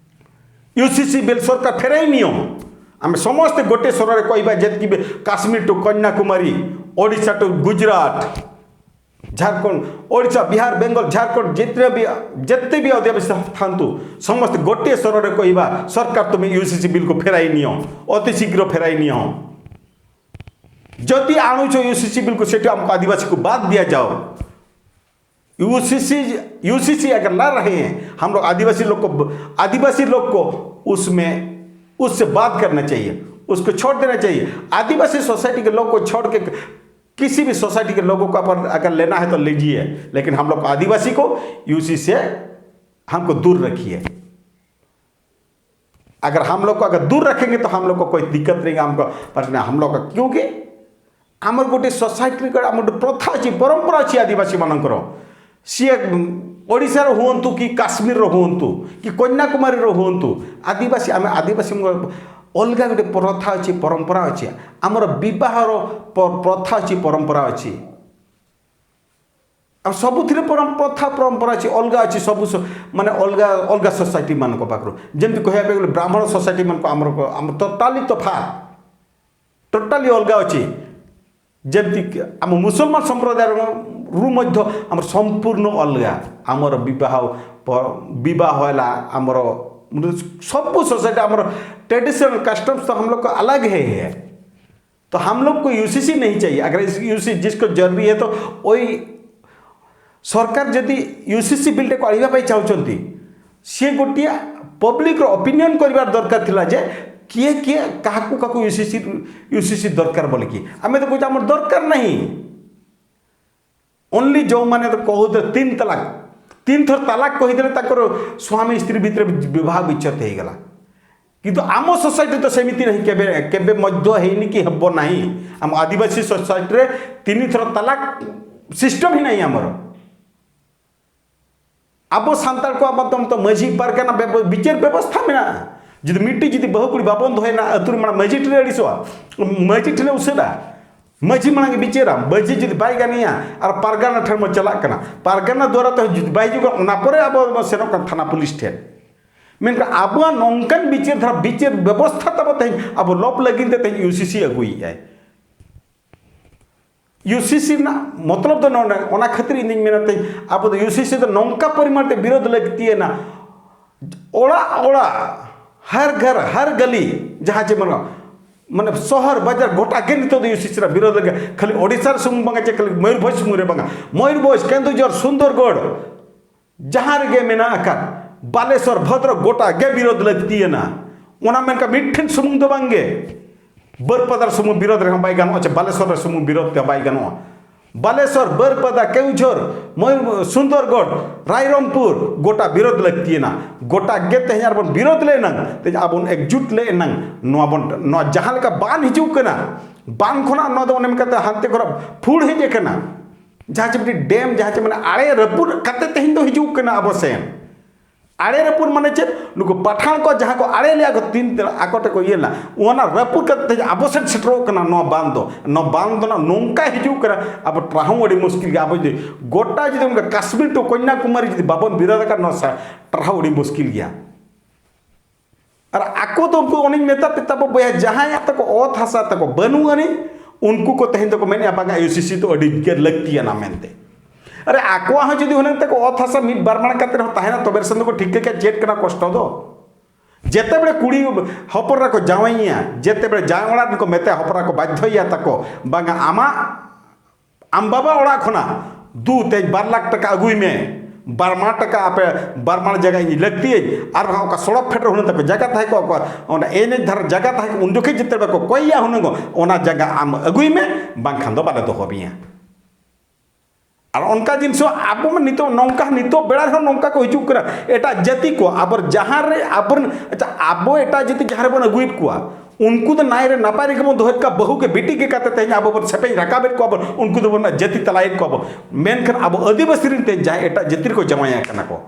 यूसीसी बेल सरकार फेराई नियम। आम समस्ते गोटे स्वर रे कहबा, जतकी भी कश्मीर to कन्याकुमारी, ओडिशा to गुजरात, झारखंड, ओडिशा, बिहार, बेंगल, झारखंड, जितने भी, जितने भी आदिवासी ଥାଆନ୍ତୁ, ସମସ୍ତେ ଗୋଟିଏ ସ୍ୱରରେ କହିବା, "ସରକାର, ତୁମେ ୟୁସିସି ବିଲ୍କୁ ଫେରାଇ ନିଅ, ଅତି ଶୀଘ୍ର ଫେରାଇ ନିଅ। ଯଦି ଆଣୁଛ ୟୁସିସି ବିଲ୍କୁ, ସେଠି ଆମକୁ ଆଦିବାସୀକୁ ବାଦ ଦିଆଯାଉ।" यूसीसी, यूसीसी अगर ला रहे हैं, हम लोग आदिवासी लोग को, आदिवासी लोग को उसमें, उससे बात करना चाहिए, उसको छोड़ देना चाहिए। आदिवासी सोसाइटी के लोग को छोड़ के किसी भी सोसाइटी के लोगों को अपन अगर लेना है तो लीजिए, लेकिन हम लोग आदिवासी को यूसी से हमको दूर रखिए। अगर हम लोग को अगर दूर रखेंगे तो हम लोग को कोई दिक्कत नहीं, हमको परेशानी, हम लोग का, क्योंकि ଆମର ଗୋଟେ ସୋସାଇଟିରେ ଗୋଟେ, ଆମର ଗୋଟେ ପ୍ରଥା ଅଛି, ପରମ୍ପରା ଅଛି ଆଦିବାସୀମାନଙ୍କର। ସିଏ ଓଡ଼ିଶାର ହୁଅନ୍ତୁ କି କାଶ୍ମୀରର ହୁଅନ୍ତୁ କି କନ୍ୟାକୁମାରୀର ହୁଅନ୍ତୁ, ଆଦିବାସୀ, ଆମେ ଆଦିବାସୀଙ୍କ ଅଲଗା ଗୋଟେ ପ୍ରଥା ଅଛି, ପରମ୍ପରା ଅଛି। ଆମର ବିବାହର ପ- ପ୍ରଥା ଅଛି, ପରମ୍ପରା ଅଛି। ଆଉ ସବୁଥିରେ ପରମ୍- ପ୍ରଥା ପରମ୍ପରା ଅଛି, ଅଲଗା ଅଛି ସବୁ ସ- ମାନେ ଅଲଗା ଅଲଗା ସୋସାଇଟିମାନଙ୍କ ପାଖରୁ। ଯେମିତି କହିବା ପାଇଁ ଗଲେ ବ୍ରାହ୍ମଣ ସୋସାଇଟିମାନଙ୍କ ଆମର ଆମର ଟୋଟାଲି ତଫାତ୍, ଟୋଟାଲି ଅଲଗା ଅଛି। ଯେମିତି କି ଆମ ମୁସଲମାନ ସମ୍ପ୍ରଦାୟରୁ ମଧ୍ୟ ଆମର ସମ୍ପୂର୍ଣ୍ଣ ଅଲଗା। ଆମର ବିବାହ ପ- ବିବାହ ହେଲା, ଆମର ସବୁ ସୋସାଇଟି, ଆମର ट्रेडिशनल कस्टम्स तो हम लोग का अलग है, है। तो हम लोग को यूसीसी नहीं चाहिए। अगर इस यूसी जिसको जरूरी है तो वही सरकार जदि यूसीसी बिलटे काढ़ा चाहते, सी गोटे पब्लिक ओपिनियन कर दरकार थिला जे किए किए क्या यूसीसी यूसीसी दरकार बोलिकी। आम तो कहे आम दरकार नहीं। ओनली जो मैंने तो कहते तीन तलाक, तीन थर तलाक कहीदे स्वामी स्त्री भितर विवाह विच्छेद हो गला। किंतु आम सोसाइटी तो सेमती नहीं, केबे केबे मध्य हेनी कि हेब नहीं। आम आदिवासी सोसाइटी रे तीन थर तलाक सिस्टम ही नहीं आमर। अब सानतार को अब तुम तो मझी पारगाना बेब- विचार व्यवस्था में ना, जदि मिट्टी जदि बहु कुड़ी बाबन दोहे ना अतुर मना मझी ठिले अड़ीसवा, मझी ठिले उसेदा, मझी मना के विचारा, मझी जदि बाई गानिया, और पारगाना ठर में चला करना, पारगाना द्वारा तो जदि बाई जुगा, उना परे अब सेनो का थाना पुलिस ठेर। मेनका आबुआ नौंकन बिचेर धरा बिचेर व्यवस्था तब तही अब लोप लगिन ते तही यूसीसी अगुई है। ᱤᱭᱩ ᱥᱤ ᱥᱤ ᱨᱮᱱᱟᱜ ᱢᱚᱛᱞᱚᱵ ᱫᱚ ᱱᱚᱰᱮ, ᱚᱱᱟ ᱠᱷᱟᱹᱛᱤᱨ ᱤᱧ ᱫᱩᱧ ᱢᱮᱱᱟ ᱛᱮᱦᱮᱧ ᱟᱵᱚ ᱫᱚ ᱤᱭᱩ ᱥᱤ ᱥᱤ ᱫᱚ ᱱᱚᱝᱠᱟ ᱯᱚᱨᱤᱢᱟᱱ ᱛᱮ ᱵᱤᱨᱳᱫᱷ ᱞᱟᱹᱠᱛᱤᱭᱟᱱᱟ, ᱚᱲᱟᱜ ᱚᱲᱟᱜ, ᱦᱟᱨ ᱜᱷᱟᱨ, ᱦᱟᱨ ᱜᱟᱞᱤ, ᱡᱟᱦᱟᱸ ᱡᱮ ᱢᱟᱱᱮ, ᱢᱟᱱᱮ ᱥᱚᱦᱚᱨ ᱵᱟᱡᱟᱨ ᱜᱚᱴᱟ ᱜᱮ ᱱᱤᱛᱚᱜ ᱫᱚ ᱤᱭᱩ ᱥᱤ ᱥᱤ ᱨᱮᱱᱟᱜ ᱵᱤᱨᱳᱫᱷ ᱞᱟᱹᱜᱤᱫ, ᱠᱷᱟᱹᱞᱤ ᱳᱰᱤᱥᱟ ᱨᱮ ᱥᱩᱢᱩᱝ ᱵᱟᱝᱟ, ᱪᱮ ᱠᱷᱟᱹᱞᱤ ᱢᱚᱭᱩᱨᱵᱷᱚᱸᱡᱽ ᱥᱩᱢᱩᱝ ᱨᱮ ᱵᱟᱝᱟ, ᱢᱚᱭᱩᱨᱵᱷᱚᱸᱡᱽ, ᱠᱮᱱᱫᱩᱡᱷᱚᱨ, ᱥᱩᱱᱫᱚᱨᱜᱚᱲ, ᱡᱟᱦᱟᱸ ᱨᱮᱜᱮ ᱢᱮᱱᱟᱜ ᱟᱠᱟᱫ, ᱵᱟᱞᱮᱥᱚᱨ, ᱵᱷᱚᱫᱨᱚᱠ, ᱜᱚᱴᱟ ᱜᱮ ᱵᱤᱨᱳᱫᱷ ᱞᱟᱹᱠᱛᱤᱭᱟᱱᱟ᱾ ᱚᱱᱟ ᱢᱮᱱᱠᱷᱟᱱ ᱢᱤᱫ ᱴᱷᱮᱱ ᱥᱩᱢᱩᱝ ᱫᱚ ᱵᱟᱝᱜᱮ, ᱵᱟᱹᱨᱯᱟᱫᱟ ᱨᱮ ᱥᱩᱢᱩᱝ ᱵᱤᱨᱳᱫᱷ ᱨᱮᱦᱚᱸ ᱵᱟᱭ ᱜᱟᱱᱚᱜᱼᱟ, ᱪᱮ ᱵᱟᱞᱮᱥᱚᱨ ᱨᱮ ᱥᱩᱢᱩᱝ ᱵᱤᱨᱳᱫᱷ ᱛᱮ ᱵᱟᱭ ᱜᱟᱱᱚᱜᱼᱟ᱾ ᱵᱟᱞᱮᱥᱚᱨ, ᱵᱟᱹᱨᱯᱟᱫᱟ, ᱠᱮᱣᱡᱷᱚᱨ, ᱢᱚᱭᱩᱨ, ᱥᱩᱱᱫᱚᱨᱜᱚᱲ, ᱨᱟᱭᱨᱚᱝᱯᱩᱨ, ᱜᱚᱴᱟ ᱵᱤᱨᱳᱫᱷ ᱞᱟᱹᱠᱛᱤᱭᱮᱱᱟ᱾ ᱜᱚᱴᱟ ᱜᱮ ᱛᱮᱦᱮᱧ ᱟᱨᱵᱚᱱ ᱵᱤᱨᱳᱫᱷ ᱞᱮ ᱮᱱᱟᱝ, ᱛᱮᱦᱮᱧ ᱟᱵᱚᱱ ᱮᱠᱡᱩᱴ ᱞᱮ ᱮᱱᱟᱝ, ᱱᱚᱣᱟ ᱵᱚᱱ, ᱱᱚᱣᱟ ᱡᱟᱦᱟᱸ ᱞᱮᱠᱟ ᱵᱟᱱ ᱦᱤᱡᱩᱜ ᱠᱟᱱᱟ, ᱵᱟᱱ ᱠᱷᱚᱱᱟᱜ ᱱᱚᱣᱟ ᱫᱚ ᱚᱱᱮ ᱚᱱᱠᱟᱛᱮ ᱦᱟᱱᱛᱮ ᱠᱷᱚᱱᱟᱜ ᱯᱷᱩᱲ ᱦᱮᱡ ᱟᱠᱟᱱᱟ᱾ ᱡᱟᱦᱟᱸ ᱪᱮ ᱢᱤᱫᱴᱤᱡ ᱰᱮᱢ, ᱡᱟᱦᱟᱸ ᱪᱮ ᱢᱟᱱᱮ ᱟᱲᱮ ᱨᱟᱹᱯᱩᱫ ᱠᱟᱛᱮ ᱛᱮᱦᱮᱧ ᱫᱚ ᱦᱤᱡᱩᱜ ᱠᱟᱱᱟ ᱟᱵᱚ ᱥᱮᱱ᱾ ᱟᱲᱮ ᱨᱟᱹᱯᱩᱫ ᱢᱟᱱᱮ ᱪᱮᱫ? ᱱᱩᱠᱩ ᱯᱟᱴᱷᱟᱱ ᱠᱚ ᱡᱟᱦᱟᱸ ᱠᱚ ᱟᱲᱮ ᱞᱮᱜᱼᱟ ᱠᱚ, ᱛᱤᱱ ᱟᱠᱚ ᱴᱷᱮᱱ ᱠᱚ ᱤᱭᱟᱹ ᱞᱮᱱᱟ, ᱚᱱᱟ ᱨᱟᱹᱯᱩᱫ ᱠᱟᱛᱮ ᱛᱮᱦᱮᱧ ᱟᱵᱚ ᱥᱮᱫ ᱥᱮᱴᱮᱨᱚᱜ ᱠᱟᱱᱟ ᱱᱚᱣᱟ ᱵᱟᱸᱫ ᱫᱚ᱾ ᱱᱚᱣᱟ ᱵᱟᱸᱫ ᱫᱚ ᱱᱟᱜ ᱱᱚᱝᱠᱟ ᱦᱤᱡᱩᱜ ᱠᱟᱱᱟ, ᱟᱵᱚ ᱴᱨᱟᱦᱚᱸ ᱟᱹᱰᱤ ᱢᱩᱥᱠᱤᱞ ᱜᱮᱭᱟ᱾ ᱟᱵᱚ ᱡᱩᱫᱤ ᱜᱚᱴᱟ ᱡᱩᱫᱤ ᱚᱱᱠᱟ ᱠᱟᱥᱢᱤᱨ ᱴᱩ ᱠᱚᱱᱭᱟᱠᱩᱢᱟᱨᱤ ᱡᱩᱫᱤ ᱵᱟᱵᱚᱱ ᱵᱤᱨᱳᱫ ᱟᱠᱟᱫ, ᱱᱚᱣᱟ ᱥᱟ-, ᱴᱨᱟᱦᱚᱸ ᱟᱹᱰᱤ ᱢᱩᱥᱠᱤᱞ ᱜᱮᱭᱟ᱾ ᱟᱨ ᱟᱠᱚ ᱫᱚ ᱩᱱᱠᱩ, ᱚᱱᱮᱧ ᱢᱮᱛᱟᱫ ᱯᱮ ᱛᱟᱵᱚ ᱵᱚᱭᱦᱟ, ᱡᱟᱦᱟᱸᱭᱟᱜ ᱛᱟᱠᱚ ᱚᱛ ᱦᱟᱥᱟ ᱛᱟᱠᱚ ᱵᱟᱹᱱᱩᱜ ᱟᱹᱱᱤᱡ, ᱩᱱᱠᱩ ᱠᱚ ᱛᱮᱦᱮᱧ ᱫᱚᱠᱚ ᱢᱮᱱᱮᱫᱼᱟ, "ᱵᱟᱝᱟ, ᱤᱭᱩ ᱥᱤ ᱥᱤ ᱫᱚ ᱟᱹᱰᱤ ᱜᱮ ᱞᱟᱹᱠᱛᱤᱭᱟᱱᱟ" ᱢᱮᱱᱛᱮ᱾ ᱟᱨᱮ, ᱟᱠᱚᱣᱟᱜ ᱦᱚᱸ ᱡᱩᱫᱤ ᱦᱩᱱᱟᱹᱝ ᱛᱟᱠᱚ ᱚᱛ ᱦᱟᱥᱟ ᱢᱤᱫ ᱵᱟᱨ ᱢᱟᱲᱟᱝ ᱠᱟᱛᱮ ᱨᱮᱦᱚᱸ ᱛᱟᱦᱮᱱᱟ, ᱛᱚᱵᱮ ᱨᱮᱥᱮ ᱫᱚᱠᱚ ᱴᱷᱤᱠᱟᱹ ᱠᱮᱭᱟ ᱪᱮᱫ ᱠᱟᱱᱟ ᱠᱚᱥᱴᱚ ᱫᱚ᱾ ᱡᱮᱛᱮ ᱵᱮᱲᱮ ᱠᱩᱲᱤ ᱦᱚᱯᱚᱱ ᱨᱮᱠᱚ ᱡᱟᱶᱟᱭᱮᱭᱟ, ᱡᱮᱛᱮ ᱵᱮᱲᱮ ᱡᱟᱶᱟᱭ ᱚᱲᱟᱜ ᱨᱮᱠᱚ ᱢᱮᱛᱟᱭᱟ, ᱦᱚᱯᱚᱱ ᱨᱮᱠᱚ ᱵᱟᱫᱽᱫᱷᱚᱭᱮᱭᱟ ᱛᱟᱠᱚ, "ᱵᱟᱝᱟ, ᱟᱢᱟᱜ ᱟᱢ ᱵᱟᱵᱟ ᱚᱲᱟᱜ ᱠᱷᱚᱱᱟᱜ ᱫᱩ ᱛᱮᱧ ᱵᱟᱨ ᱞᱟᱠᱷ ᱴᱟᱠᱟ ᱟᱹᱜᱩᱭ ᱢᱮ, ᱵᱟᱨ ᱢᱟᱲ ᱴᱟᱠᱟ ᱟᱯᱮ ᱵᱟᱨ ᱢᱟᱲ ᱡᱟᱭᱜᱟ ᱤᱧ ᱞᱟᱹᱠᱛᱤᱭᱟᱹᱧ", ᱟᱨ ᱵᱟᱝ ᱚᱠᱟ ᱥᱚᱲᱚᱠ ᱯᱷᱮᱰ ᱨᱮ ᱦᱩᱱᱟᱹᱝ ᱛᱟᱠᱚ ᱡᱟᱭᱜᱟ ᱛᱟᱦᱮᱸ ᱠᱚᱜᱼᱟ, ᱚᱸᱰᱮ ᱮᱱᱮᱡ ᱫᱷᱟᱨᱟ ᱡᱟᱭᱜᱟ ᱛᱟᱦᱮᱸ ᱠᱚᱜᱼᱟ, ᱩᱱ ᱡᱚᱠᱷᱮᱡ ᱡᱮᱛᱮ ᱵᱟᱠᱚ ᱠᱚᱭᱮᱭᱟ ᱦᱩᱱᱟᱹᱝ, ᱚᱱᱟ ᱡᱟᱭᱜᱟ ᱟᱢ ᱟᱹᱜᱩᱭ ᱢᱮ, ᱵᱟᱝᱠᱷᱟᱱ ᱫᱚ ᱵᱟᱞᱮ ᱫᱚᱦᱚ ᱢᱮᱭᱟ᱾ ᱟᱨ ᱚᱱᱠᱟ ᱡᱤᱱᱤᱥ ᱦᱚᱸ ᱟᱵᱚ ᱢᱟ ᱱᱤᱛᱚᱜ ᱱᱚᱝᱠᱟ, ᱱᱤᱛᱚᱜ ᱵᱮᱲᱟ ᱨᱮᱦᱚᱸ ᱱᱚᱝᱠᱟ ᱠᱚ ᱦᱤᱡᱩᱜ ᱠᱟᱱᱟ ᱮᱴᱟᱜ ᱡᱟᱹᱛᱤ ᱠᱚ, ᱟᱵᱚ ᱡᱟᱦᱟᱸ ᱨᱮ ᱟᱵᱚᱨᱮᱱ, ᱟᱪᱪᱷᱟ, ᱟᱵᱚ ᱮᱴᱟᱜ ᱡᱟᱹᱛᱤ ᱡᱟᱦᱟᱸ ᱨᱮᱵᱚᱱ ᱟᱹᱜᱩᱭᱮᱫ ᱠᱚᱣᱟ, ᱩᱱᱠᱩ ᱫᱚ ᱱᱟᱭ ᱨᱮ ᱱᱟᱯᱟᱭ ᱨᱮᱜᱮ ᱵᱚᱱ ᱫᱚᱦᱚᱭᱮᱫ ᱠᱚᱣᱟ, ᱵᱟᱹᱦᱩ ᱜᱮ ᱵᱤᱴᱤ ᱜᱮ ᱠᱟᱛᱮ ᱛᱮᱦᱮᱧ ᱟᱵᱚ ᱵᱚᱱ ᱥᱮᱯᱮᱧ ᱨᱟᱠᱟᱵᱮᱫ ᱠᱚᱣᱟ ᱵᱚᱱ, ᱩᱱᱠᱩ ᱫᱚᱵᱚᱱ ᱡᱟᱹᱛᱤ ᱛᱟᱞᱟᱭᱮᱫ ᱠᱚᱣᱟ ᱵᱚᱱ᱾ ᱢᱮᱱᱠᱷᱟᱱ ᱟᱵᱚ ᱟᱹᱫᱤᱵᱟᱹᱥᱤ ᱨᱮᱱ ᱛᱮᱦᱮᱧ ᱡᱟᱦᱟᱸᱭ ᱮᱴᱟᱜ ᱡᱟᱹᱛᱤ ᱨᱮᱠᱚ ᱡᱟᱶᱟᱭ ᱟᱠᱟᱱᱟ ᱠᱚ,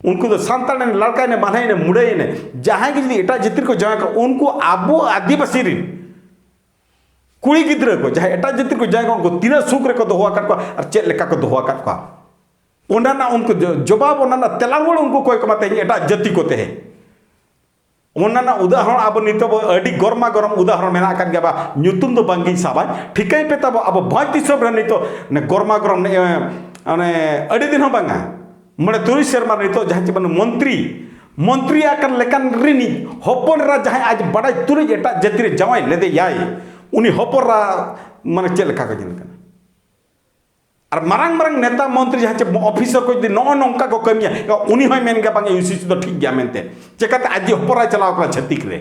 ᱩᱱᱠᱩ ᱫᱚ ᱥᱟᱱᱛᱟᱲ ᱮᱱ, ᱞᱟᱲᱠᱟ ᱮᱱ, ᱢᱟᱞᱦᱮ ᱮᱱ, ᱢᱩᱰᱟᱹᱭ ᱮᱱ, ᱡᱟᱦᱟᱸᱭ ᱜᱮ ᱡᱩᱫᱤ ᱮᱴᱟᱜ ᱡᱟᱹᱛᱤ ᱨᱮᱠᱚ ᱡᱟᱶᱟᱭ ᱠᱚᱣᱟ, ᱩᱱᱠᱩ ᱟᱵᱚ ᱟᱹᱫᱤᱵᱟᱹᱥᱤ ᱨᱮᱱ ᱠᱩᱲᱤ ᱜᱤᱫᱽᱨᱟᱹ ᱠᱚ ᱡᱟᱦᱟᱸᱭ ᱮᱴᱟᱜ ᱡᱟᱹᱛᱤ ᱨᱮᱠᱚ ᱡᱟᱶᱟᱭ ᱠᱚᱣᱟ, ᱩᱱᱠᱩ ᱛᱤᱱᱟᱹᱜ ᱥᱩᱠ ᱨᱮᱠᱚ ᱫᱚᱦᱚ ᱟᱠᱟᱫ ᱠᱚᱣᱟ ᱟᱨ ᱪᱮᱫ ᱞᱮᱠᱟ ᱠᱚ ᱫᱚᱦᱚ ᱟᱠᱟᱫ ᱠᱚᱣᱟ, ᱚᱱᱟ ᱨᱮᱱᱟᱜ ᱩᱱᱠᱩ ᱡᱚ-, ᱡᱚᱵᱟᱵ, ᱚᱱᱟ ᱨᱮᱱᱟᱜ ᱛᱮᱞᱟ ᱨᱩᱣᱟᱹᱲ ᱩᱱᱠᱩ ᱠᱚᱭ ᱠᱚᱢᱟ ᱛᱮᱦᱮᱧ ᱮᱴᱟᱜ ᱡᱟᱹᱛᱤ ᱠᱚ ᱛᱮᱦᱮᱧ᱾ ᱚᱱᱟ ᱨᱮᱱᱟᱜ ᱩᱫᱟᱦᱚᱨᱚᱱ ᱟᱵᱚ ᱱᱤᱛᱚᱜ ᱵᱚ ᱟᱹᱰᱤ ᱜᱚᱨᱢᱟ ᱜᱚᱨᱚᱢ ᱩᱫᱟᱦᱚᱨᱚᱱ ᱢᱮᱱᱟᱜ ᱟᱠᱟᱫ ᱜᱮᱭᱟ ᱵᱟ, ᱧᱩᱛᱩᱢ ᱫᱚ ᱵᱟᱝᱜᱤᱧ ᱥᱟᱵᱟ᱾ ᱴᱷᱤᱠᱟᱹᱭ ᱯᱮ ᱛᱟᱵᱚ, ᱟᱵᱚ ᱵᱷᱚᱸᱡᱽ ᱫᱤᱥᱚᱢ ᱨᱮ ᱱᱤᱛᱚᱜ ᱚᱱᱮ ᱜᱚᱨᱢᱟ ᱜᱚᱨᱚᱢ ᱱᱮ, ᱚᱱᱮ ᱟᱹᱰᱤ ᱫᱤᱱ ᱦᱚᱸ ᱵᱟᱝᱟ, ᱢᱚᱬᱮ ᱛᱩᱨᱩᱭ ᱥᱮᱨᱢᱟ ᱨᱮ ᱱᱤᱛᱚᱜ ᱡᱟᱦᱟᱸ ᱪᱮ ᱢᱟᱱᱮ ᱢᱚᱱᱛᱨᱤ, ᱢᱚᱱᱛᱨᱤ ᱟᱠᱟᱱ ᱞᱮᱠᱟᱱ ᱨᱤᱱᱤᱡ ᱦᱚᱯᱚᱱ ᱮᱨᱟ ᱡᱟᱦᱟᱸᱭ ᱟᱡ ᱵᱟᱰᱟᱭ ᱛᱩᱞᱩᱡ ᱮᱴᱟᱜ ᱡᱟᱹᱛᱤ ᱨᱮ ᱡᱟᱶᱟᱭ ᱞᱮᱫᱮᱭᱟᱭ, ᱩᱱᱤ ᱦᱚᱯᱚᱱ ᱮᱨᱟ ᱢᱟᱱᱮ ᱪᱮᱫ ᱞᱮᱠᱟ ᱠᱚ ᱧᱮᱞ ᱠᱟᱱᱟ? ᱟᱨ ᱢᱟᱨᱟᱝ ᱢᱟᱨᱟᱝ ᱱᱮᱛᱟ ᱢᱚᱱᱛᱨᱤ ᱡᱟᱦᱟᱸ ᱪᱮ ᱚᱯᱷᱤᱥᱟᱨ ᱠᱚ ᱡᱩᱫᱤ ᱱᱚᱜᱼᱚ ᱱᱚᱝᱠᱟ ᱠᱚ ᱠᱟᱹᱢᱤᱭᱟ, ᱩᱱᱤ ᱦᱚᱸᱭ ᱢᱮᱱ ᱜᱮᱭᱟ ᱵᱟᱝ, ᱤᱭᱩᱥᱤᱥᱤ ᱫᱚ ᱴᱷᱤᱠ ᱜᱮᱭᱟ ᱢᱮᱱᱛᱮ᱾ ᱪᱮᱠᱟᱛᱮ ᱟᱡ ᱡᱮ ᱦᱚᱯᱚᱱ ᱮᱨᱟᱭ ᱪᱟᱞᱟᱣ ᱠᱟᱱᱟ ᱪᱷᱟᱹᱛᱤᱠ ᱨᱮ᱾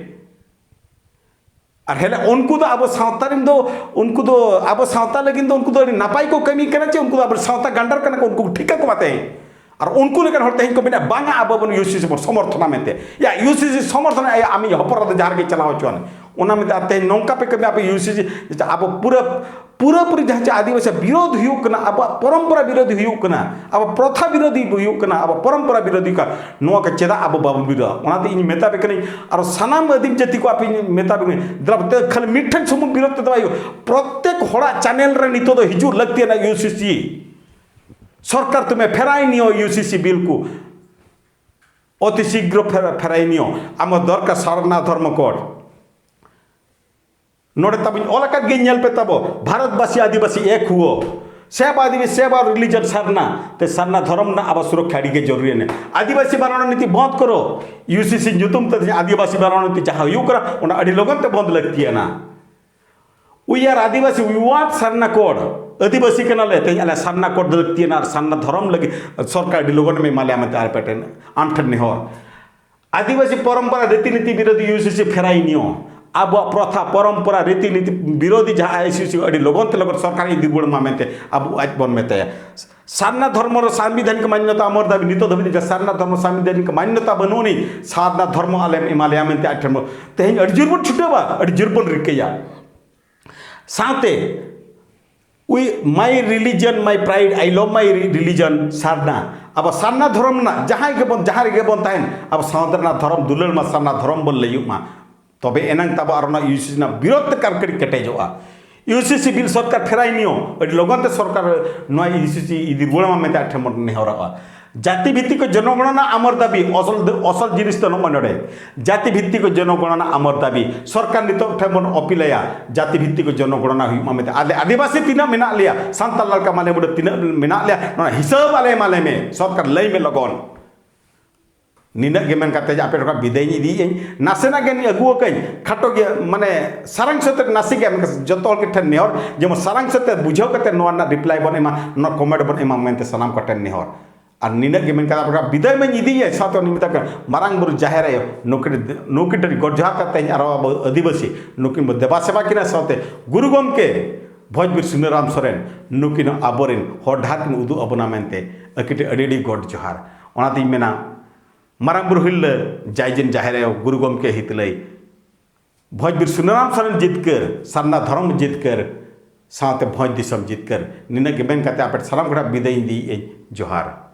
ᱟᱨ ᱦᱮᱞᱮ ᱩᱱᱠᱩ ᱫᱚ ᱟᱵᱚ ᱥᱟᱶᱛᱟ ᱨᱮᱱ ᱫᱚ, ᱩᱱᱠᱩ ᱫᱚ ᱟᱵᱚ ᱥᱟᱶᱛᱟ ᱞᱟᱹᱜᱤᱫ ᱫᱚ ᱩᱱᱠᱩ ᱫᱚ ᱟᱹᱰᱤ ᱱᱟᱯᱟᱭ ᱠᱚ ᱠᱟᱹᱢᱤ ᱠᱟᱱᱟ ᱪᱮ ᱩᱱᱠᱩ ᱫᱚ ᱟᱵᱚ ᱥᱟᱶᱛᱟ ᱜᱟᱱᱰᱟᱨ ᱠᱟᱱᱟ ᱠᱚ, ᱩᱱᱠᱩ ᱴᱷᱤᱠᱟ ᱠᱚ ᱢᱟ ᱛᱮᱦᱮᱧ᱾ ᱟᱨ ᱩᱱᱠᱩ ᱞᱮᱠᱟᱱ ᱦᱚᱲ ᱛᱮᱦᱮᱧ ᱠᱚ ᱢᱮᱱᱟ, "ᱵᱟᱝᱟ, ᱟᱵᱚ ᱵᱚᱱ ᱤᱭᱩᱥᱤᱥᱤ ᱵᱚᱱ ᱥᱚᱢᱚᱨᱛᱷᱚᱱᱟ" ᱢᱮᱱᱛᱮ᱾ ᱭᱟ, ᱤᱭᱩᱥᱤᱥᱤ ᱥᱚᱢᱚᱨᱛᱷᱚᱱ, ᱟᱭ ᱟᱢᱤᱡ ᱦᱚᱯᱚᱱ ᱮᱨᱟ ᱫᱚ ᱡᱟᱦᱟᱸ ᱨᱮᱜᱮ ᱪᱟᱞᱟᱣ ᱦᱚᱪᱚᱣᱟᱱ᱾ ᱚᱱᱟ ᱢᱮᱱᱛᱮ ᱟᱨ ᱛᱮᱦᱮᱧ ᱱᱚᱝᱠᱟ ᱯᱮ ᱠᱟᱹᱢᱤᱭᱟ, ᱟᱯᱮ ᱤᱭᱩᱥᱤᱥᱤ, ᱟᱵᱚ ᱯᱩᱨᱟᱹ, ᱯᱩᱨᱟᱹᱯᱩᱨᱤ ᱡᱟᱦᱟᱸ ᱪᱮ ᱟᱹᱫᱤᱵᱟᱹᱥᱤ ᱵᱤᱨᱳᱫᱷ ᱦᱩᱭᱩᱜ ᱠᱟᱱᱟ, ᱟᱵᱚᱣᱟᱜ ᱯᱚᱨᱚᱢᱯᱚᱨᱟ ᱵᱤᱨᱳᱫᱷᱤ ᱦᱩᱭᱩᱜ ᱠᱟᱱᱟ, ᱟᱵᱚ ᱯᱨᱚᱛᱷᱟ ᱵᱤᱨᱳᱫᱷᱤ ᱦᱩᱭᱩᱜ ᱠᱟᱱᱟ, ᱟᱵᱚ ᱯᱚᱨᱚᱢᱯᱚᱨᱟ ᱵᱤᱨᱳᱫᱷᱤ ᱠᱟᱱᱟ, ᱱᱚᱣᱟ ᱠᱚ ᱪᱮᱫᱟᱜ ᱟᱵᱚ ᱵᱟᱵᱚᱱ ᱵᱤᱨᱳᱫᱷᱟ? ᱚᱱᱟᱛᱮ ᱤᱧ ᱢᱮᱛᱟ ᱯᱮ ᱠᱟᱹᱱᱟᱹᱧ, ᱟᱨ ᱥᱟᱱᱟᱢ ᱟᱹᱫᱤᱢ ᱡᱟᱹᱛᱤ ᱠᱚ ᱟᱯᱮᱧ ᱢᱮᱛᱟ ᱯᱮ ᱠᱟᱹᱱᱟᱹᱧ, ᱫᱮᱞᱟ ᱛᱮ ᱠᱷᱟᱹᱞᱤ ᱢᱤᱫᱴᱷᱮᱱ ᱥᱩᱢᱩᱝ ᱵᱤᱨᱳᱫᱷ ᱛᱮᱫᱚ ᱵᱟᱭ ᱦᱩᱭᱩᱜᱼᱟ᱾ ᱯᱨᱚᱛᱮᱠ ᱦᱚᱲᱟᱜ ᱪᱮᱱᱮᱞ ᱨᱮ ᱱᱤᱛᱚᱜ ᱫᱚ ᱦᱤᱡᱩᱜ ᱞᱟᱹᱠᱛᱤᱭᱟᱱᱟ ᱤᱭᱩᱥᱤᱥᱤ᱾ ᱥᱚᱨᱠᱟᱨ ᱛᱩᱢᱮ ᱯᱷᱮᱨᱟᱭ ᱱᱤᱭᱚ ᱤᱭᱩᱥᱤᱥᱤ ᱵᱤᱞ ᱠᱚ ᱚᱛᱤ ᱥᱤᱜᱽᱨᱚ ᱯᱷᱮᱨᱟᱭ ᱱᱤᱭᱚ᱾ ᱟᱢ ᱫᱚᱨᱠᱟᱨ ᱥᱟᱨᱱᱟ ᱫᱷᱚᱨᱢᱚ ᱠᱳᱰ᱾ ᱱᱚᱰᱮ ᱛᱟᱵᱚᱧ ᱚᱞ ᱟᱠᱟᱫ ᱜᱮ, ᱧᱮᱞ ᱯᱮ ᱛᱟᱵᱚ, ᱵᱷᱟᱨᱚᱛᱵᱟᱥᱤ ᱟᱹᱫᱤᱵᱟᱹᱥᱤ ᱮᱠ ᱦᱩᱭᱳ, ᱥᱮᱵᱟ ᱟᱹᱫᱤᱵᱟᱹᱥᱤ ᱥᱮᱵᱟ ᱨᱤᱞᱤᱡᱚᱱ ᱥᱟᱨᱱᱟ᱾ ᱛᱮ ᱥᱟᱨᱱᱟ ᱫᱷᱚᱨᱚᱢ ᱨᱮᱱᱟᱜ ᱟᱵᱚ ᱥᱩᱨᱚᱠᱠᱷᱟ ᱟᱹᱰᱤ ᱜᱮ ᱡᱚᱨᱩᱨᱤ ᱟᱱᱟ᱾ ᱟᱹᱫᱤᱵᱟᱹᱥᱤ ᱵᱟᱨᱚᱬ ᱱᱤᱛᱤ ᱵᱚᱸᱫᱽ ᱠᱚᱨᱚ᱾ ᱤᱭᱩᱥᱤᱥᱤ ᱧᱩᱛᱩᱢ ᱛᱮ ᱛᱮᱦᱮᱧ ᱟᱹᱫᱤᱵᱟᱹᱥᱤ ᱵᱟᱨᱚᱬ ᱱᱤᱛᱤ ᱡᱟᱦᱟᱸ ᱦᱩᱭᱩᱜ ᱠᱟᱱᱟ, ᱚᱱᱟ ᱟᱹᱰᱤ ᱞᱚᱜᱚᱱ ᱛᱮ ᱵᱚᱸᱫᱽ ᱞᱟᱹᱠᱛᱤ ᱟᱱᱟ᱾ We are Adivasi, we want Sarna code. ᱟᱹᱫᱤᱵᱟᱹᱥᱤ ᱠᱟᱱᱟᱞᱮ, ᱛᱮᱦᱮᱧ ᱟᱞᱮ ᱥᱟᱨᱱᱟ ᱠᱳᱰ ᱞᱟᱹᱠᱛᱤ ᱟᱱᱟ ᱟᱨ ᱥᱟᱨᱱᱟ ᱫᱷᱚᱨᱚᱢ ᱞᱟᱹᱜᱤᱫ ᱥᱚᱨᱠᱟᱨ ᱟᱹᱰᱤ ᱞᱚᱜᱚᱱ ᱮᱢ ᱮᱢᱟ ᱞᱮᱭᱟ ᱢᱮᱱᱛᱮ ᱟᱨ ᱯᱮᱴᱮᱱ ᱟᱢ ᱴᱷᱮᱱ ᱱᱮᱦᱚᱨ᱾ ᱟᱹᱫᱤᱵᱟᱹᱥᱤ ᱯᱚᱨᱚᱢᱯᱚᱨᱟ ᱨᱤᱛᱤᱱᱤᱛᱤ ᱵᱤᱨᱳᱫᱷᱤ ᱤᱭᱩᱥᱤᱥᱤ ᱯᱷᱮᱨᱟᱭ ᱱᱤᱭᱚ᱾ ᱟᱵᱚᱣᱟᱜ ᱯᱨᱚᱛᱷᱟ ᱯᱚᱨᱚᱢᱯᱚᱨᱟ ᱨᱤᱛᱤᱱᱤᱛᱤ ᱵᱤᱨᱳᱫᱷᱤ ᱡᱟᱦᱟᱸ ᱤᱭᱩᱥᱤᱥᱤ ᱟᱹᱰᱤ ᱞᱚᱜᱚᱱ ᱛᱮ ᱞᱚᱜᱚᱱ ᱥᱚᱨᱠᱟᱨ ᱤᱫᱤ ᱨᱩᱣᱟᱹᱲ ᱢᱟ ᱢᱮᱱᱛᱮ ᱟᱵᱚ ᱟᱡ ᱵᱚᱱ ᱢᱮᱛᱟᱭᱟ᱾ ᱥᱟᱨᱱᱟ ᱫᱷᱚᱨᱢᱚ ᱨᱮ ᱥᱟᱝᱵᱤᱫᱷᱟᱱᱤᱠ ᱢᱟᱱᱱᱚᱛᱟ ᱟᱢᱚᱨ ᱫᱟᱵᱤ, ᱱᱤᱛᱚᱜ ᱫᱷᱟᱹᱵᱤᱡ ᱡᱟᱦᱟᱸ ᱥᱟᱨᱱᱟ ᱫᱷᱚᱨᱢᱚ ᱥᱟᱝᱵᱤᱫᱷᱟᱱᱤᱠ ᱢᱟᱱᱱᱚᱛᱟ ᱵᱟᱹᱱᱩᱜ ᱟᱹᱱᱤᱡ, ᱥᱟᱨᱱᱟ ᱫᱷᱚᱨᱢᱚ ᱟᱞᱮᱢ ᱮᱢᱟ ᱞᱮᱭᱟ ᱢᱮᱱᱛᱮ ᱟᱡ ᱴᱷᱮᱱ ᱵᱚᱱ ᱛᱮᱦᱮᱧ ᱟᱹᱰᱤ ᱡᱳᱨ ᱵᱚᱱ ᱪᱷᱩᱴᱟᱹᱣᱟ, ᱟᱹᱰᱤ ᱡᱳᱨ ᱵᱚᱱ ᱨᱤᱠᱟᱹᱭᱟ᱾ ᱥᱟᱶᱛᱮ, we, my religion, my pride, I love my re-, religion, ᱥᱟᱨᱱᱟ᱾ ᱟᱵᱚ ᱥᱟᱨᱱᱟ ᱫᱷᱚᱨᱚᱢ ᱨᱮᱱᱟᱜ ᱡᱟᱦᱟᱸᱭ ᱜᱮᱵᱚᱱ, ᱡᱟᱦᱟᱸ ᱨᱮᱜᱮ ᱵᱚᱱ ᱛᱟᱦᱮᱱ, ᱟᱵᱚ ᱥᱟᱶᱛᱟ ᱨᱮᱱᱟᱜ ᱫᱷᱚᱨᱚᱢ ᱫᱩᱞᱟᱹᱲ ᱢᱟ, ᱥᱟᱨᱱᱟ ᱫᱷᱚᱨᱚᱢ ᱵᱚᱱ ᱞᱟᱹᱭᱩᱜ ᱢᱟ᱾ ᱛᱚᱵᱮ ᱮᱱᱟᱝ ᱛᱟᱵᱚ ᱟᱨ ᱚᱱᱟ ᱤᱭᱩᱥᱤᱥᱤ ᱨᱮᱱᱟᱜ ᱵᱤᱨᱳᱫᱷ ᱛᱮ ᱠᱟᱨᱠᱟᱲᱤ ᱠᱮᱴᱮᱡᱚᱜᱼᱟ᱾ ᱤᱭᱩᱥᱤᱥᱤ ᱵᱤᱞ ᱥᱚᱨᱠᱟᱨ ᱯᱷᱮᱨᱟᱭ ᱱᱤᱭᱚ, ᱟᱹᱰᱤ ᱞᱚᱜᱚᱱ ᱛᱮ ᱥᱚᱨᱠᱟᱨ ᱱᱚᱣᱟ ᱤᱭᱩᱥᱤᱥᱤ ᱤᱫᱤ ᱨᱩᱣᱟᱹᱲ ᱢᱟ ᱢᱮᱱᱛᱮ ᱟᱡ ᱴᱷᱮᱱ ᱵᱚᱱ ᱱᱮᱦᱚᱨᱚᱜᱼᱟ᱾ ᱡᱟᱹᱛᱤ ᱵᱷᱤᱛᱛᱤᱠ ᱡᱚᱱᱚᱜᱚᱬᱚᱱᱟ ᱟᱢᱚᱨ ᱫᱟᱹᱵᱤ, ᱚᱥᱚᱞ ᱚᱥᱚᱞ ᱡᱤᱱᱤᱥ ᱫᱚ ᱱᱚᱜᱼᱚᱭ ᱱᱚᱰᱮ᱾ ᱡᱟᱹᱛᱤ ᱵᱷᱤᱛᱛᱤᱠ ᱡᱚᱱᱚᱜᱚᱬᱚᱱᱟ ᱟᱢᱚᱨ ᱫᱟᱹᱵᱤ, ᱥᱚᱨᱠᱟᱨ ᱱᱤᱛᱚᱜ ᱴᱷᱮᱱ ᱵᱚᱱ ᱚᱯᱤᱞᱟᱭᱟ, ᱡᱟᱹᱛᱤ ᱵᱷᱤᱛᱛᱤᱠ ᱡᱚᱱᱚᱜᱚᱬᱚᱱᱟ ᱦᱩᱭᱩᱜ ᱢᱟ ᱢᱮᱱᱛᱮ᱾ ᱟᱞᱮ ᱟᱹᱫᱤᱵᱟᱹᱥᱤ ᱛᱤᱱᱟᱹᱜ ᱢᱮᱱᱟᱜ ᱞᱮᱭᱟ, ᱥᱟᱱᱛᱟᱲ ᱞᱟᱲᱠᱟ ᱢᱟᱞᱮ ᱢᱩᱰᱟᱹ ᱛᱤᱱᱟᱹᱜ ᱢᱮᱱᱟᱜ ᱞᱮᱭᱟ, ᱱᱚᱣᱟ ᱦᱤᱥᱟᱹᱵ ᱟᱞᱮ ᱮᱢᱟ ᱞᱮ ᱢᱮ ᱥᱚᱨᱠᱟᱨ, ᱞᱟᱹᱭ ᱢᱮ ᱞᱚᱜᱚᱱ᱾ ᱱᱤᱱᱟᱹᱜ ᱜᱮ ᱢᱮᱱ ᱠᱟᱛᱮ ᱟᱯᱮ ᱴᱚᱴᱷᱟ ᱵᱤᱫᱟᱹᱭ ᱤᱧ ᱤᱫᱤᱭᱮᱫᱟᱹᱧ᱾ ᱱᱟᱥᱮᱱᱟᱜ ᱜᱮ ᱟᱹᱜᱩ ᱟᱠᱟᱹᱧ, ᱠᱷᱟᱴᱚ ᱜᱮ, ᱢᱟᱱᱮ ᱥᱟᱨᱟᱝᱥᱚ ᱛᱮ ᱱᱟᱥᱮ ᱜᱮ ᱡᱚᱛᱚ ᱦᱚᱲ ᱴᱷᱮᱱ ᱱᱮᱦᱚᱨ, ᱡᱮᱢᱚᱱ ᱥᱟᱨᱟᱝᱥᱚ ᱛᱮ ᱵᱩᱡᱷᱟᱹᱣ ᱠᱟᱛᱮ ᱱᱚᱣᱟ ᱨᱮᱱᱟᱜ ᱨᱤᱯᱞᱟᱭ ᱵᱚᱱ ᱮᱢᱟ, ᱱᱚᱣᱟ ᱠᱚᱢᱮᱱᱴ ᱵᱚᱱ ᱮᱢᱟ ᱢᱮᱱᱛᱮ ᱥᱟᱱᱟᱢ ᱠᱚ ᱴᱷᱮᱱ ᱱᱮᱦᱚᱨ᱾ ᱟᱨ ᱱᱤᱱᱟᱹᱜ ᱜᱮ ᱢᱮᱱ ᱠᱟᱛᱮ ᱟᱯᱮ ᱴᱚᱴᱷᱟ ᱵᱤᱫᱟᱹᱭ ᱢᱟᱧ ᱤᱫᱤᱭᱮᱫᱟᱹᱧ, ᱥᱟᱶᱛᱮ ᱩᱱᱤ ᱢᱮᱛᱟ ᱠᱚ ᱢᱟᱨᱟᱝ ᱵᱩᱨᱩ ᱡᱟᱦᱮᱨ ᱟᱭᱳ, ᱱᱩᱠᱤᱱ ᱱᱩᱠᱤᱱ ᱴᱷᱮᱱ ᱜᱚᱰ ᱡᱚᱦᱟᱨ ᱠᱟᱛᱮ ᱟᱨᱚ ᱟᱵᱚ ᱟᱹᱫᱤᱵᱟᱹᱥᱤ ᱱᱩᱠᱤᱱ ᱵᱚ ᱫᱮᱵᱟ ᱥᱮᱵᱟ ᱠᱤᱱᱟ, ᱥᱟᱶᱛᱮ ᱜᱩᱨᱩ ᱜᱚᱢᱠᱮ ᱵᱷᱚᱡᱽ ᱵᱤᱨ ᱥᱩᱱᱟᱹᱨᱟᱢ ᱥᱚᱨᱮᱱ ᱱᱩᱠᱤᱱ ᱦᱚᱸ ᱟᱵᱚᱨᱮᱱ ᱦᱚᱨ ᱰᱟᱦᱟᱨ ᱠᱤᱱ ᱩᱫᱩᱜ ᱟᱵᱚᱱᱟ ᱢᱮᱱᱛᱮ ᱟᱹᱠᱤᱱ ᱴᱷᱮᱱ ᱟᱹᱰᱤ ᱟᱹᱰᱤ ᱜᱚᱰ ᱡᱚᱦᱟᱨ᱾ ᱚᱱᱟᱛᱤᱧ ᱢᱮᱱᱟ, ᱢᱟᱨᱟᱝ ᱵᱩᱨᱩ ᱦᱤᱨᱞᱟᱹ, ᱡᱟᱭᱡᱤᱱ ᱡᱟᱦᱮᱨ ᱟᱭᱳ, ᱜᱩᱨᱩ ᱜᱚᱢᱠᱮ ᱦᱤᱛᱞᱟᱹᱭ, ᱵᱷᱚᱡᱽ ᱵᱤᱨ ᱥᱩᱱᱟᱹᱨᱟᱢ ᱥᱚᱨᱮᱱ ᱡᱤᱛᱠᱟᱹᱨ, ᱥᱟᱨᱱᱟ ᱫᱷᱚᱨᱚᱢ ᱡᱤᱛᱠᱟᱹᱨ, ᱥᱟᱶᱛᱮ ᱵᱷᱚᱡᱽ ᱫᱤᱥᱚᱢ ᱡᱤᱛᱠᱟᱹᱨ᱾ ᱱᱤᱱᱟᱹᱜ ᱜᱮ ᱢᱮᱱ ᱠᱟᱛᱮ ᱟᱯᱮ ᱥᱟᱱᱟᱢ ᱠᱚᱴᱷᱮᱱ ᱵᱤᱫᱟᱹᱭ ᱤᱧ ᱤᱫᱤᱭᱮᱫᱟᱹᱧ᱾ ᱡᱚᱦᱟᱨ᱾